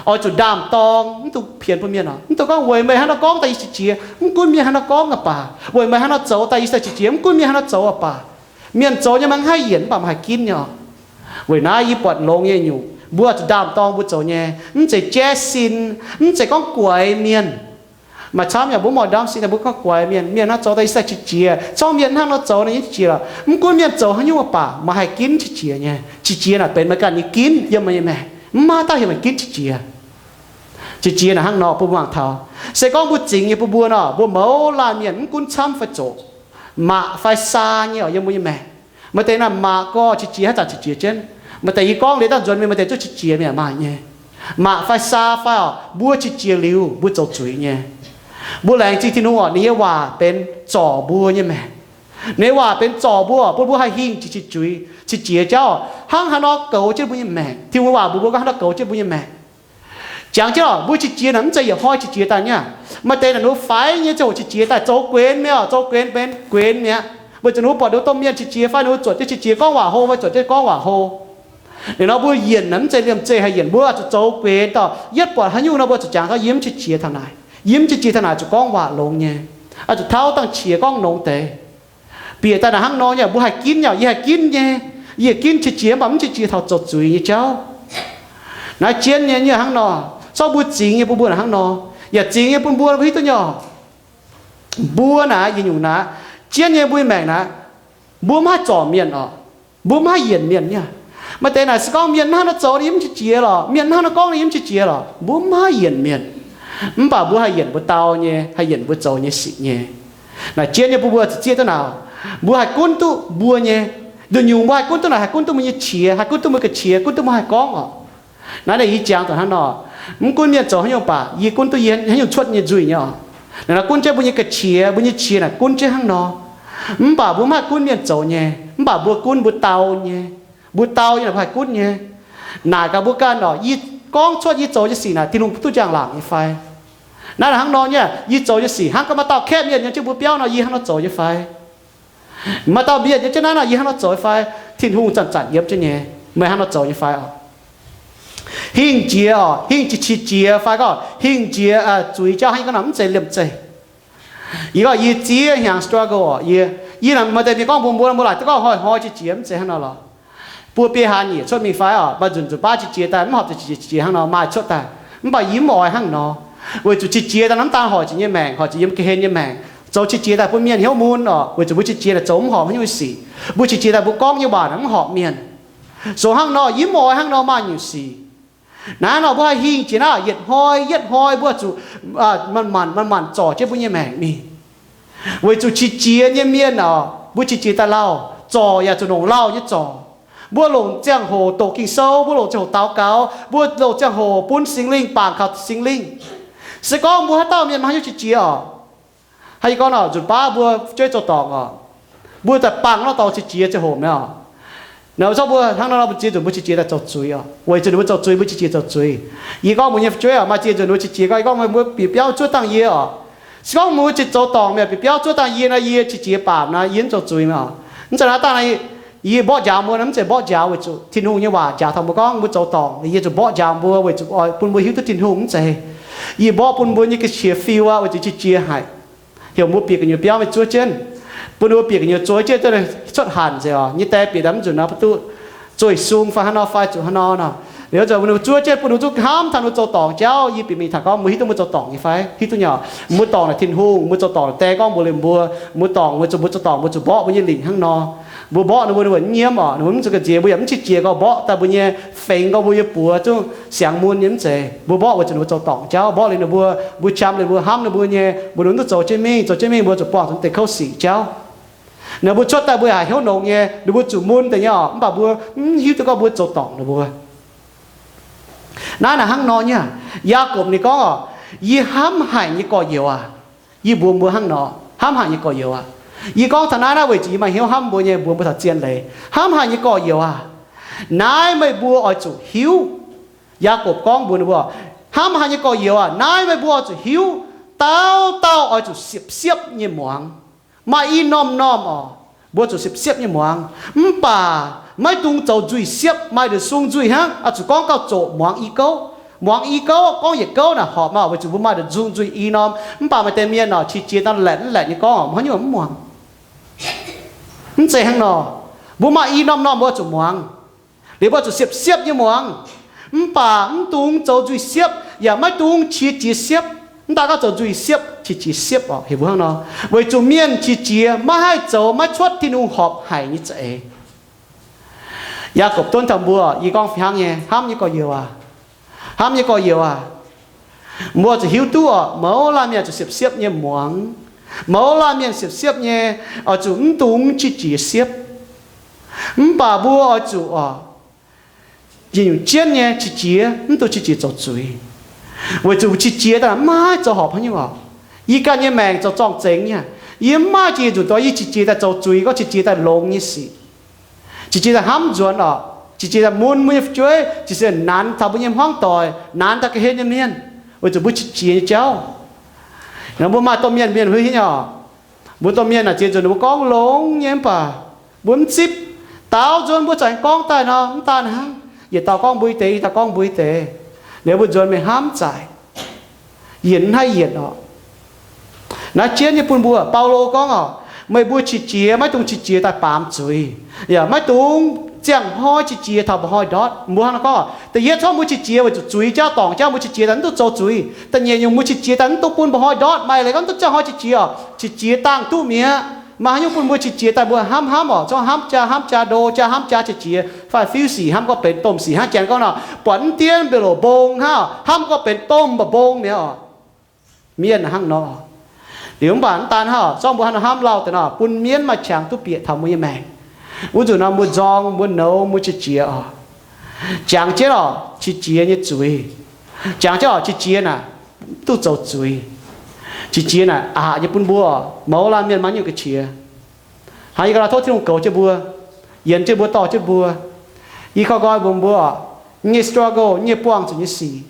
oix zuqc ndaam-dorng, mv dungx pienx bun mienh oc. Mv dungx gorngv weic meih hnangv nor gorngv daaih yie qiex jiez, mv gunv mienh hnangv nor gorngv aqv baac, weic meih hnangv nor zoux daaih yie se qiex jiez, mv gunv mienh hnangv nor zoux aqv baac. Mienh zoux nyei maiv haih yienc, mv baac meih haih ginv nyei oc. Weic naaiv yie buatc longx nyei nyungc, mbuo zuqc ndaam-dorng mbuo zoux nyei, mv zeiz jaiv sin, mv zeiz gorngv guaix mienh. Maaih camv yaac mbuo mv oix ndaam sin, mbuo gorngv guaix mienh, mienh hnangv zoux daaih yie se qiex jiez, zorqv mienh hnangv nor zoux nor yie qiex jiez lorqc. Mv gunv mienh zoux haaix nyungc aqv baac meih haih ginv qiex jiez nyei. Qiex jiez naaic benx meih ganh nyei ginv yiem meih nyei maengc, mv maaih dauh heuc meih ginv qiex jiez. Qiex jiez naaic hnangv nor bun mbuo mangc taux. Se gorngv mbuo zingx nyei bun mbuo nor, mbuo mouz laanh mienh mv gunv camv fai zoqc, maqc fai saa nyei oc yiem mbuo nyei maengc. Maaih deix naaic maqc gorx qiex jiez haaix zanc qiex jiez jienv. Maaih deix yie gorngv liuz daaih nzuonx mingh maaih deix zungv qiex jiez mi'aqv maaih nyei. Maqc fai saa fai oc, mbuo qiex jiez liuz mbuo zoux zuiz nyei. Mbuo laengz zingh Tin-Hungh oc, ninh nyei waac benx zorc mbuo nyei maengc. Ninh nyei waac benx zorc mbuo oc, bun mbuo haih hingh qiex jiez zuiz, qiex jiez jauv oc, hnangv haaix nor goux jienv mbuo nyei maengc. Tin-Hungh nyei waac mbuox mbuo gorngv haaix nor goux jienv mbuo nyei maengc. Jangx jienv oc, mbuo qiex jiez naaic mv zeiz yietc hnoi qiex jiez daaih nyei. Maaih deix naaic ninh mbuo faix nyei ziangh hoc qiex jiez daaih zoux guenx mi'aqv oc, zoux guenx benx guenx mi'aqv. Weic zuqc ninh mbuo buatc ninh mbuo domh mienh qiex jiez fai ninh mbuo zuotc jienv qiex jiez gorngv waac hlo fai zuotc jienv gorngv waac hlo. Liuz nor mbuo yienc naaic mv zeiz liemh zeih haih yienc, mbuo oix zuqc zoux guenx dorh. Yietv buatc haaix nyungc nor mbuo zuqc jangx gorngv yie mv qiex jiez taux naaic, yie mv qiex jiez taux naaic zuqc gorngv waac longx nyei. Oix zuqc tauv dangh qiex gorngv longx deix. Bieqc daaih naaic hnangv nor nyei, mbuo haih ginv nyei, yie haih ginv nyei. Yie ginv qiex jiez mv baac mv qiex jiez taux zoux zuiz nyei jauv. Naaiv jienv nyei nyei hnangv nor, zorqv mbuo zingx nyei bun mbuo naaic hnangv nor, yaac zingx nyei bun mbuo, mbuo hiuv duqv nyei oc. Mbuo naaic yietc nyungc naaic, jienv nyei mbuo nyei maengc naaic, mbuo mv haih zorc mienh oc. Mbuo mv haih yienc mienh nyei. Maaih deix naaic se gorngv mienh hnangv nor zoux, yie mv qiex jiez lorqc, mienh hnangv nor gorngv, yie mv qiex jiez lorqc. Mbuo mv haih yienc mienh. Mv baac mbuo haih yienc mbuo dau nyei, haih yienc mbuo zoux nyei sic nyei. Naaic jienv nyei bun mbuo zuqc zieqv duqv naaic, mbuo haih gunv duqv mbuo nyei, nduqc nyungc mbuo haih gunv duqv naaic, haih gunv duqv mbuo nyei qiex, haih gunv duqv mbuo ga'qiex, gunv duqv mbuo haih gorngv oc. Naaiv naaic yie jangx dongh hnangv nor, mv gunv mienh zoux haaix nyungc baac yie gunv duqv yie haaix nyungc cuotv nyei nzuih nyei oc. Naaic naaic gunv jienv mbuo nyei ga'qiex, mbuo nyei qiex naaic gunv jienv hnangv nor. Mv baac mbuo mv haih gunv mienh zoux nyei, mv baac mbuo gunv mbuo dau nyei. Mbuo dau nyei naaic mbuo haih gunv nyei. Naaic gaax mbuo ganh oc, yie gorngv cuotv yie zoux nyei sic naaic Tin-Hungh duqv njang-laangc nyei fai? Naaiv naaic hnangv nor nyei, yie zoux nyei sic hnangv gorngv maaih dauh kaeqv mienh yiem jienv mbuo biauv nor, yie hnangv nor zoux nyei fai? Maaih dauh mienh yiem jienv naaiv nor, yie hnangv nor zoux nyei fai? Tin-Hungh zanc-zanc yiem jienv nyei. Meih hnangv nor zoux nyei fai oc? Hingh jiex oc, hingh jiex qiex jiez fai gorngv hingh jiex zuiz jauv hnangv yie gorngv nor mv zeiz liemh zeih. Yie gorngv yie ziex hnyangx struggle oc, yie, yie naaic maaih deix mienh gorngv mbuox mbuo, mbuo laaic duqv gorngv hnoi-hnoi qiex jiez, mv zeiz hnangv nor lorqc. Buo biei hlaax nyeic cuotv mingh fai oc, maaih nzunc nzunc baav qiex jiez daaih, mv horpc zuqc qiex jiez hnangv nor, maaih cuotv daaih. Mv baac yie mv oix hnangv nor, weic zuqc qiex jiez daaih mv daan hoic zuqc nyei maengc, hoic zuqc yiem ga'hlen nyei maengc, zoux qiex jiez daaih bun mienh hnyouv mun oc, weic zuqc mbuo qiex jiez daaih zoux mv horpc haaix nyungc sic. Mbuo qiex jiez daaih mbuo gorngv nyei waac naaic mv horpc mienh. Zoux hnangv nor yie mv oix hnangv nor maaih nyungc sic. Naaiv nor mbuo haih hingh jiex naaiv, yietc hnoi yietc hnoi mbuo zuqc manc-manc manc-manc zorc jienv mbuo nyei maengc mingh. Weic zuqc qiex jiez nyei mienh oc, mbuo qiex jiez daaih lauh, zorc yaac zuqc longc lauh nyei zorc. Mbuo longc ziangh hoc doqc Ging-Sou, mbuo longc ziangh hoc daux gaux, mbuo longc ziangh hoc bun Singx Lingh, bangc kaux Singx Lingh. Se gorngv mbuo haaix dauh mienh maaih haaix nyungc qiex jiez oc, haaix, yie gorngv nor, nzunc baav mbuo fu'jueiv zoux dorngc oc, mbuo daaih bangc nor dorngx qiex jiez ziangh hoc mi'aqv. Naaiv zorqv mbuo hnangv nor nor mbuo ziex nzunc mbuo qiex jiez daaih zoux zuiz oc, weic zuqc ninh mbuo zoux zuiz mbuo qiex jiez zoux zuiz. Yie gorngv mbuo nyei fu'jueiv oc, maaih ziex nzunc ninh mbuo qiex jiez gorngv, yie gorngv mbuo bieqc biauv zuov dangh yie oc. Se gorngv mbuo qiex zoux dorngc mi'aqv, bieqc biauv zuov dangh yie nor, yie qiex jiez baamc naaiv, yie mv zoux zuiz mi'aqv. Mv zeiz naaiv dangh naaiv, yie mborqv njaaux mbuo naaiv, mv zeiz mborqv njaaux weic zuqc Tin-Hungh nyei waac njaaux taux mbuo gorngv mbuo zoux dorngc, yie zuqc mborqv njaaux mbuo weic zuqc oix bun mbuo hiuv duqv Tin-Hungh, mv zeiz. Yie mborqv bun mbuo nyei ga'qiex fiuv aqv, weic zuqc qiex jiez haic. Heuc mbuo bieqc gu'nyuoz biauv mingh zuov jienv, bun ninh mbuo bieqc gu'nyuoz zuov jienv, cuotv hanc nzengc oc. Nyei die bieqc daaih mv nzunc nor, ba'duqv zueih sung fai haaix nor fai zuqc haaix nor nor. Liuz zuqc bun ninh mbuo zuov jienv, bun ninh mbuo zuqc hnamv taux ninh mbuo zoux dorngc jauv. Yie bieqc mingh taux gorngv mbuo hiuv duqv mbuo zoux dorngc nyei fai? Hiuv duqv nyei oc. Mbuo dorngc naaic Tin-Hungh, mbuo zoux dorngc naaic die gorngv mbuox liuz mbuo. Mbuo dorngc weic zuqc mbuo zoux dorngc mbuo zuqc mborqv mbuo nyei lingc hnangv nor. Mbuo mborqv ninh mbuo, ninh mbuo mv nyiemv oc, ninh mbuo mv zuqc ga'nziex mbuo yaac mv qiex jiez gauh mborqv daaih mbuo nyei, fengx gauh mbuo nyei buoz zungv siangx mun nyei, mv zeiz. Mbuo mborqv weic zuqc ninh mbuo zoux dorngc jauv, mborqv liuz ninh mbuo, mbuo qam liuz mbuo, hnamv ninh mbuo nyei, mbuo ninh mbuo duqv zoux jienv mingh, zoux jienv mingh mbuo zuqc buangh zuqc deix kouv sic jauv. Naaiv mbuo cuotv daaih mbuo yaac hnyouv nongx nyei, ninh mbuo zuqc mun deix nyei oc, mv baac mbuo mv hiuv duqv gorngv mbuo zoux dorngc ninh mbuo. Naaiv naaic hnangv nor nyei. Yaagorpc ninh gorngv oc, yie hnamv haic nyei gorx-youz aac, yie mbuox mbuo hnangv nor, hnamv haic nyei gorx-youz aac. Yie gorngv taux naaiv naaiv weic zuqc yie maaih hnyouv hnamv mbuo nyei, mbuox mbuo taux zien leiz. Hnamv haic nyei gorx-youz aac, naaiv meih mbuo oix zuqc hiuv. Yaagorpc gorngv mbuox ninh mbuo, hnamv haic nyei gorx-youz aac, naaiv meih mbuo oix zuqc hiuv, dauh dauh oix zuqc siepv-siepv nyei muangx. Maaih i norm-norm oc, mbuo zuqc siepv-siepv nyei muangx. Mv baac maiv dungx zoux nzuih siepv, maaih nduqc sung nzuih hnangv, oix zuqc gorngv gauh zoqc muangx i gouv. Muangx i gouv, gorngv yietc gouv naaic horpc maah, weic zuqc mbuo maaih nduqc sung nzuih i norm. Mv baac maaih deix mienh oc, qiex jiez daaih laetc mv laetc nyei gorngv, mv haaix nyungc mv muangx. Mv zeiz hnangv nor. Mbuo maaih i norm-norm mbuo zuqc muangx. Liuz mbuo zuqc siepv-siepv nyei muangx. Mv baac mv dungx zoux nzuih siepv, yaac maiv dungx qiex jiez siepv. Mv daaih gorngv zoux nzuih siepv, qiex jiez siepv oc, heuc mbuo hnangv nor. Weic zuqc mienh qiex jiez maiv haih zoux maiv cuotv Tin-Hungh horpc haic nyei za'eix. Yaagorpc donv taux mbuo, yie gorngv fih hnangv nyei, hnamv nyei gorx-youz aac, hnamv nyei gorx-youz aac, mbuo zuqc hiuv duqv oc, mouz laanh mienh zuqc siepv-siepv nyei muangx. Mouz laanh mienh siepv-siepv nyei, oix zuqc mv dungx qiex jiez siepv. Mv baac mbuo oix zuqc oc, nyungc-nyungc jienv nyei qiex jiez, mv dungx qiex jiez zoux zuiz. Weic zuqc qiex jiez daaih maiv zoux horpc haaix nyungc oc. Yie ganh nyei maengc zoux zorng-zengx nyei, yie mv maaih jiex nzunc doix yie qiex jiez daaih zoux zuiz, gorngv qiex jiez daaih longx nyei sic. Qiex jiez daaih hnamv nzuonx oc. Qiex jiez daaih mun mbuo nyei fu'jueiv, qiex jiez nanx taux mbuo nyei hmuangv doic, nanx taux ga'hlen nyei mienh, weic zuqc mbuo qiex jiez nyei jauv. Nor mbuo maaih domh mienh, mienh huin hingv oc. Mbuo domh mienh naaic ziex nzunc ninh mbuo gorngv longx nyei mv baac mbuo mv zipv. Daaux nzuonx mbuo zanc gorngv daaih nor mv daan hnangv. Yietc dauh gorngv mbuo deix, yietc dauh gorngv mbuo deix. Liuz mbuo nzuonx mingh hnamv zaic, yienc mv haih yienc oc. Naaiv jienv nyei bun mbuo, Baulo gorngv oc, meih mbuo qiex jiez maiv dungx qiex jiez daaih baamz zuiz, yaac maiv dungx ziangh hnoi qiex jiez taux mba'hnoi ndortv. Mbuo hnangv nor gorngv, da'yietv corc mbuo qiex jiez weic zuqc zuiz jauv dorngc jauv, mbuo qiex jiez daaih mv duqv zoux zuiz. Da'nyeic nyungc mbuo qiex jiez daaih mv dungx bun mba'hnoi ndortv. Maaih leiz gorngv mv duqv ziangh hnoi qiex jiez oc, qiex jiez dangh duqv mi'aqv. Maaih haaix nyungc bun mbuo qiex jiez daaih mbuo hnamv hnamv oc, zorqv hnamv jaa hnamv jaa ndo, jaa hnamv jaa qiex jiez, fai fiuv sic hnamv gorngv benx domh sic hnangv. Janx gorngv nor, buatc mv dien mbiouh loc mbong hnangv, hnamv gorngv benx domh mba'mbong mi'aqv oc. Mienh hnangv nor. Liuz mv baac mv daan hnangv, zorqv mbuo hnangv nor hnamv lauh deix nor, bun mienv maaih qangx duqv bieqc taux mbuo nyei maengc. Wuov nzunc nor mbuo nzorng, mbuo nouz, mbuo qiex jiez oc. Jangx jienv oc, qiex jiez nyei zuiz. Jangx jienv oc, qiex jiez naaic, mv duqv zoux zuiz. Qiex jiez naaic aqc nyei bun mbuo oc, mouz laanh mienh maiv nyungc ga'qiex. Hnangv yie ganh tov Tin-Hungh goux jienv mbuo, yienc jienv mbuo, dorh jienv mbuo. Yie koi nqoi mbuox mbuo oc, nyei struggle, nyei buangh zuqc nyei sic,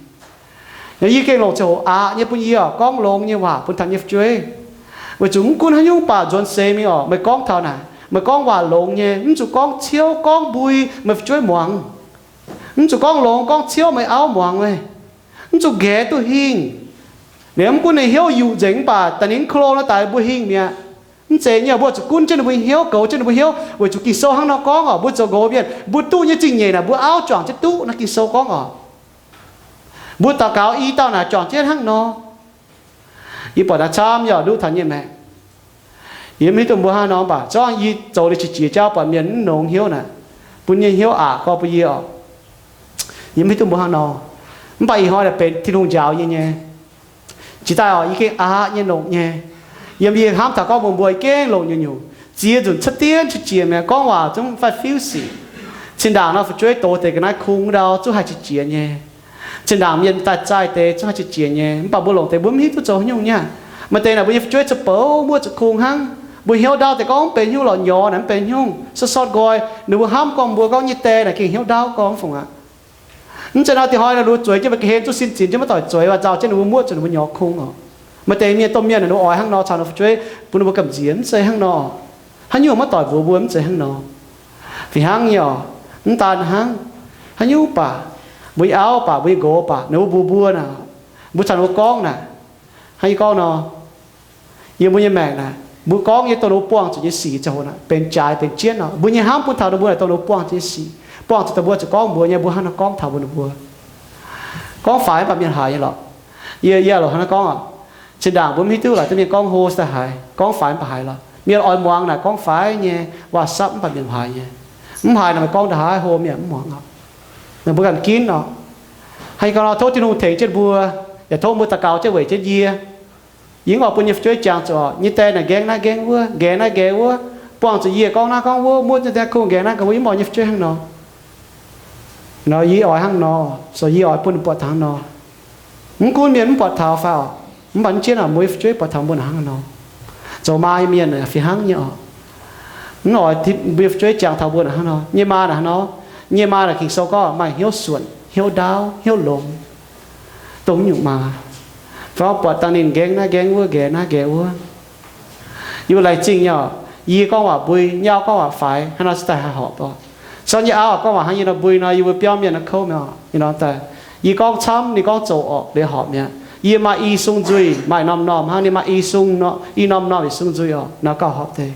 yie gengh longc ziangh hoc aqc nyei bun yie oc, gorngv longx nyei waac bun taux nyei fu'jueiv. Weic zuqc mv gunv haaix nyungc baac nzuonx seix mingh oc, meih gorngv taux naaic, meih gorngv waac longx nyei, mv zuqc gorngv ciouv gorngv mbui meih fu'jueiv muangx. Mv zuqc gorngv longx gorngv ciouv meih auv muangx meih. Mv zuqc nqaeqv duqv hingh. Liuz mv gunv ninh hnyouv yuqc nzengc mv baac daaih ninh mv klo nor daaih mbuo hingh mi'aqv. Mv zeiz nyei, mbuo zuqc gunv jienv ninh mbuo nyei hnyouv, goux jienv ninh mbuo hnyouv, weic zuqc Ging-Sou hnangv nor gorngv oc. Mbuo zoux nqox mienh, mbuo duqv nyei zingh nyeic naaic, mbuo auv juangc jienv duqv naaiv Ging-Sou gorngv oc. Mbuo daux gaux i dauh naaic juangc jienv hnangv nor. Yie buatc naaiv camv yaac nduqv taux nyei maengc. Yie mv hiuv duqv mbuo hnangv nor, mv baac zorngv yie zoux liuz qiex jiez jauv buatc mienh mv longx hnyouv naaic, bun nyei hnyouv aqc gorx bun yie oc. Yie mv hiuv duqv mbuo hnangv nor, mv baac ih hnoi naaic benx Tin-Hungh njaaux yie nyei. Jiex daaih oc, yie gengh aqc nyei longx nyei. Yiem yie hnamv taux gorngv mbuox mbuo yie gengh longx nyungc-nyungc. Ziex nzunc cuotv dienv qiex jiez mi'aqv, gorngv waac zungv faix-fiuv sic. Cin-ndaangc nor fu'jueiv dox deix ga'naaiv kungx ndau zungv haih qiex jiez nyei. Cin-ndaangc mienh daaih zaih deix zungv haih qiex jiez nyei, mv baac mbuo longc deix mbuo mv hiuv duqv zoux haaix nyungc nyei. Maaih deix naaic mbuo nyei fu'jueiv zoux bouc muoqv zoux kungx hnangv, mbuo hnyouv ndau deix gorngv mv benx haaix nyungc lorqc, nyorx naaic mv benx haaix nyungc, sot sot nqoi. Ninh mbuo hnamv gorngv mbuo gorngv nyei die naaic gengh hnyouv ndau gorngv fungc aqv. Mv zeiz nor, dingc hnoi naaic ninh mbuo zueiz jienv mbuo ga'hlen zuqc sin zinx jienv maiv doic zueiz, waac nzauh jienv ninh mbuo muoqv zuqc ninh mbuo nyorx kungx oc. Maaih deix mienh domh mienh naaic ninh mbuo oix hnangv nor caux ninh fu'jueiv bun ninh mbuo gamh nziex, mv zeiz hnangv nor. Haaix nyungc maiv doic mbuox mbuo mv zeiz hnangv nor. Fih hnangv nyei oc, mv daan hnangv, haaix nyungc baac, mbuo nyei auv baac, mbuo nyei nqox baac, ninh mbuo mbuox mbuo naaic, mbuo caux ninh mbuo gorngv naaic, hnangv yie gorngv nor, yiem mbuo nyei maengc naaic, mbuo gorngv nyei dongh ninh mbuo buangh zuqc nyei sic ziangh hoc naaic benx jaaix benx jienv oc. Mbuo nyei hnamv bun taux ninh mbuo naaic dongh ninh mbuo buangh zuqc nyei sic, buangh zuqc dongh mbuo zuqc gorngv mbuox nyei, mbuo hnangv naaiv gorngv taux mbuo ninh mbuo. Gorngv faix mv baac mienh haiz nyei lorqc. Yie, yie loc hnangv naaiv gorngv oc. Cin-ndaangc mbuo mv hiuv duqv laaix duqv mienh gorngv hlo se daaih haiz, gorngv faix mv baac haiz lorqc. Mienh oix muangx naaic gorngv faix nyei, waac-sapv mv baac mienh haiz nyei. Mv haiz naaic meih gorngv ndaaih haiz hlo mienh mv muangx oc. Meih mbuo ganh ginv oc. Hnangv yie gorngv nor, tov Tin-Hungh tengx jienv mbuo, yaac tov mbuo daux gaux jienv weic jienv yie. Yie mv oix bun nyei fu'jueiv jangx zuqc oc, nyei die naaic nqaeng naaiv nqaeng wuov, nqaeng naaiv nqaeng wuov, buangh zuqc yie gorngv naaiv gorngv wuov, muoqv nyei die kungx nqaeng naaiv nqaeng wuov, yie mv oix nyei fu'jueiv hnangv nor. Nor yie oix hnangv nor, so yie oix bun ninh buatc taux hnangv nor. Mv gunv mienh mv buatc taux fai oc, mv baac mv jienv oc, mbuo nyei fu'jueiv buatc taux mbuo naaic hnangv nor. Zoux maa nyei mienh fih hnangv nyei oc. Mv oix mbuo nyei fu'jueiv jangx taux mbuo naaic hnangv nor. Nyei maa naaic hnangv nor. Nyei maa naaic Ging-Sou gorngv maaih hnyouv suonc, hnyouv ndaauv, hnyouv longx, dongh nyungc maa. Fai buatc dangh ninh nqaeng naaiv nqaeng wuov, nqaeng naaiv nqaeng wuov. Yie mbuo laengz zingh nyei oc. Yie gorngv waac mbui, nyei auv gorngv waac faix, hnangv nor se daaih haih horpc oc. Sorng nyei auv gorngv waac hnangv yie nor mbui nor, yie mbuo biauv mienh nor kouv mi'aqv oc. Ih nor daaih, yie gorngv camv, ninh gorngv zoqc oc, liuz horpc mi'aqv. Yie maaih i sung nzuih, maaih norm-norm hnangv, ninh maaih i sung nor, i norm-norm yietc sung nzuih oc, nor gauh horpc deix.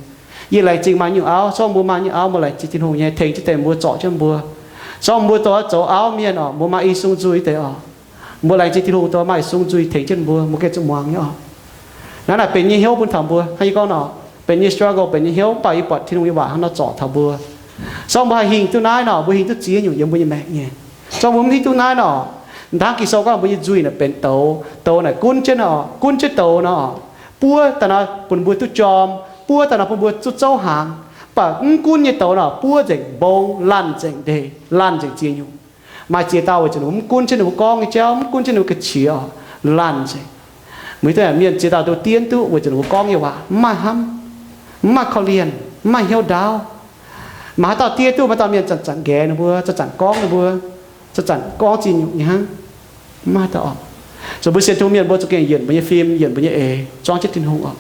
Yie laengz zingh maaih nyungc auv, sorng mbuo maaih nyungc auv, mbuo laengz zingh Tin-Hungh nyei tengx jienv deix mbuo, zorc jienv mbuo. Sorng mbuo dongh zoux auv mienh oc, mbuo maaih i sung nzuih deix oc. Mbuo laengz zingh Tin-Hungh dongh maaih i sung nzuih tengx jienv mbuo, mbuo gengh zuqc muangx nyei oc. Naaiv naaic benx nyei hnyouv bun taux mbuo, hnangv yie gorngv nor, benx nyei struggle, benx nyei hnyouv, mv baac yie buatc Tin-Hungh nyei waac hnangv nor zorc taux mbuo. Sorng mbuo haih hingh duqv naaiv nor, mbuo hingh duqv ziex nyungc yiem mbuo nyei maengc nyei. Sorng mbuo mv hingh duqv naaiv nor, hnangv Ging-Sou gorngv mbuo nyei nzuih naaic benx douz, douz naaic gunv jienv nor, gunv jienv douz nor, buov daaih nor bun mbuo duqv jorm, buov daaih nor bun mbuo duqv zouv hnaangx. Mv baac mv gunv nyei douz nor buov nzengc mbong, laanh nzengc ndeic, laanh nzengc ziex nyungc. Maaih ziex dauh weic zuqc ninh mbuo mv gunv jienv ninh mbuo gorngv nyei jauv, mv gunv jienv ninh mbuo ga'qiex oc, laanh nzengc. Mbuo hiuv duqv mienh ziex dauh duqv diev duqv weic zuqc ninh mbuo gorngv nyei waac mv maaih hnamv, mv maaih korv-lienh, mv maaih hnyouv ndaauv. Maaih haaix dauh diev duqv, maaih dauh mienh zanc-zanc nqaeqv ninh mbuo, zanc-zanc gorngv ninh mbuo, zanc-zanc gorngv ziex nyungc nyei hnangv. Mv maaih dauh oc. Zuqc mbuo sienx Tin-Hungh mienh mbuo zuqc gengh yienc mbuo nyei fim, yienc mbuo nyei eix, zuangx jienv Tin-Hungh oc.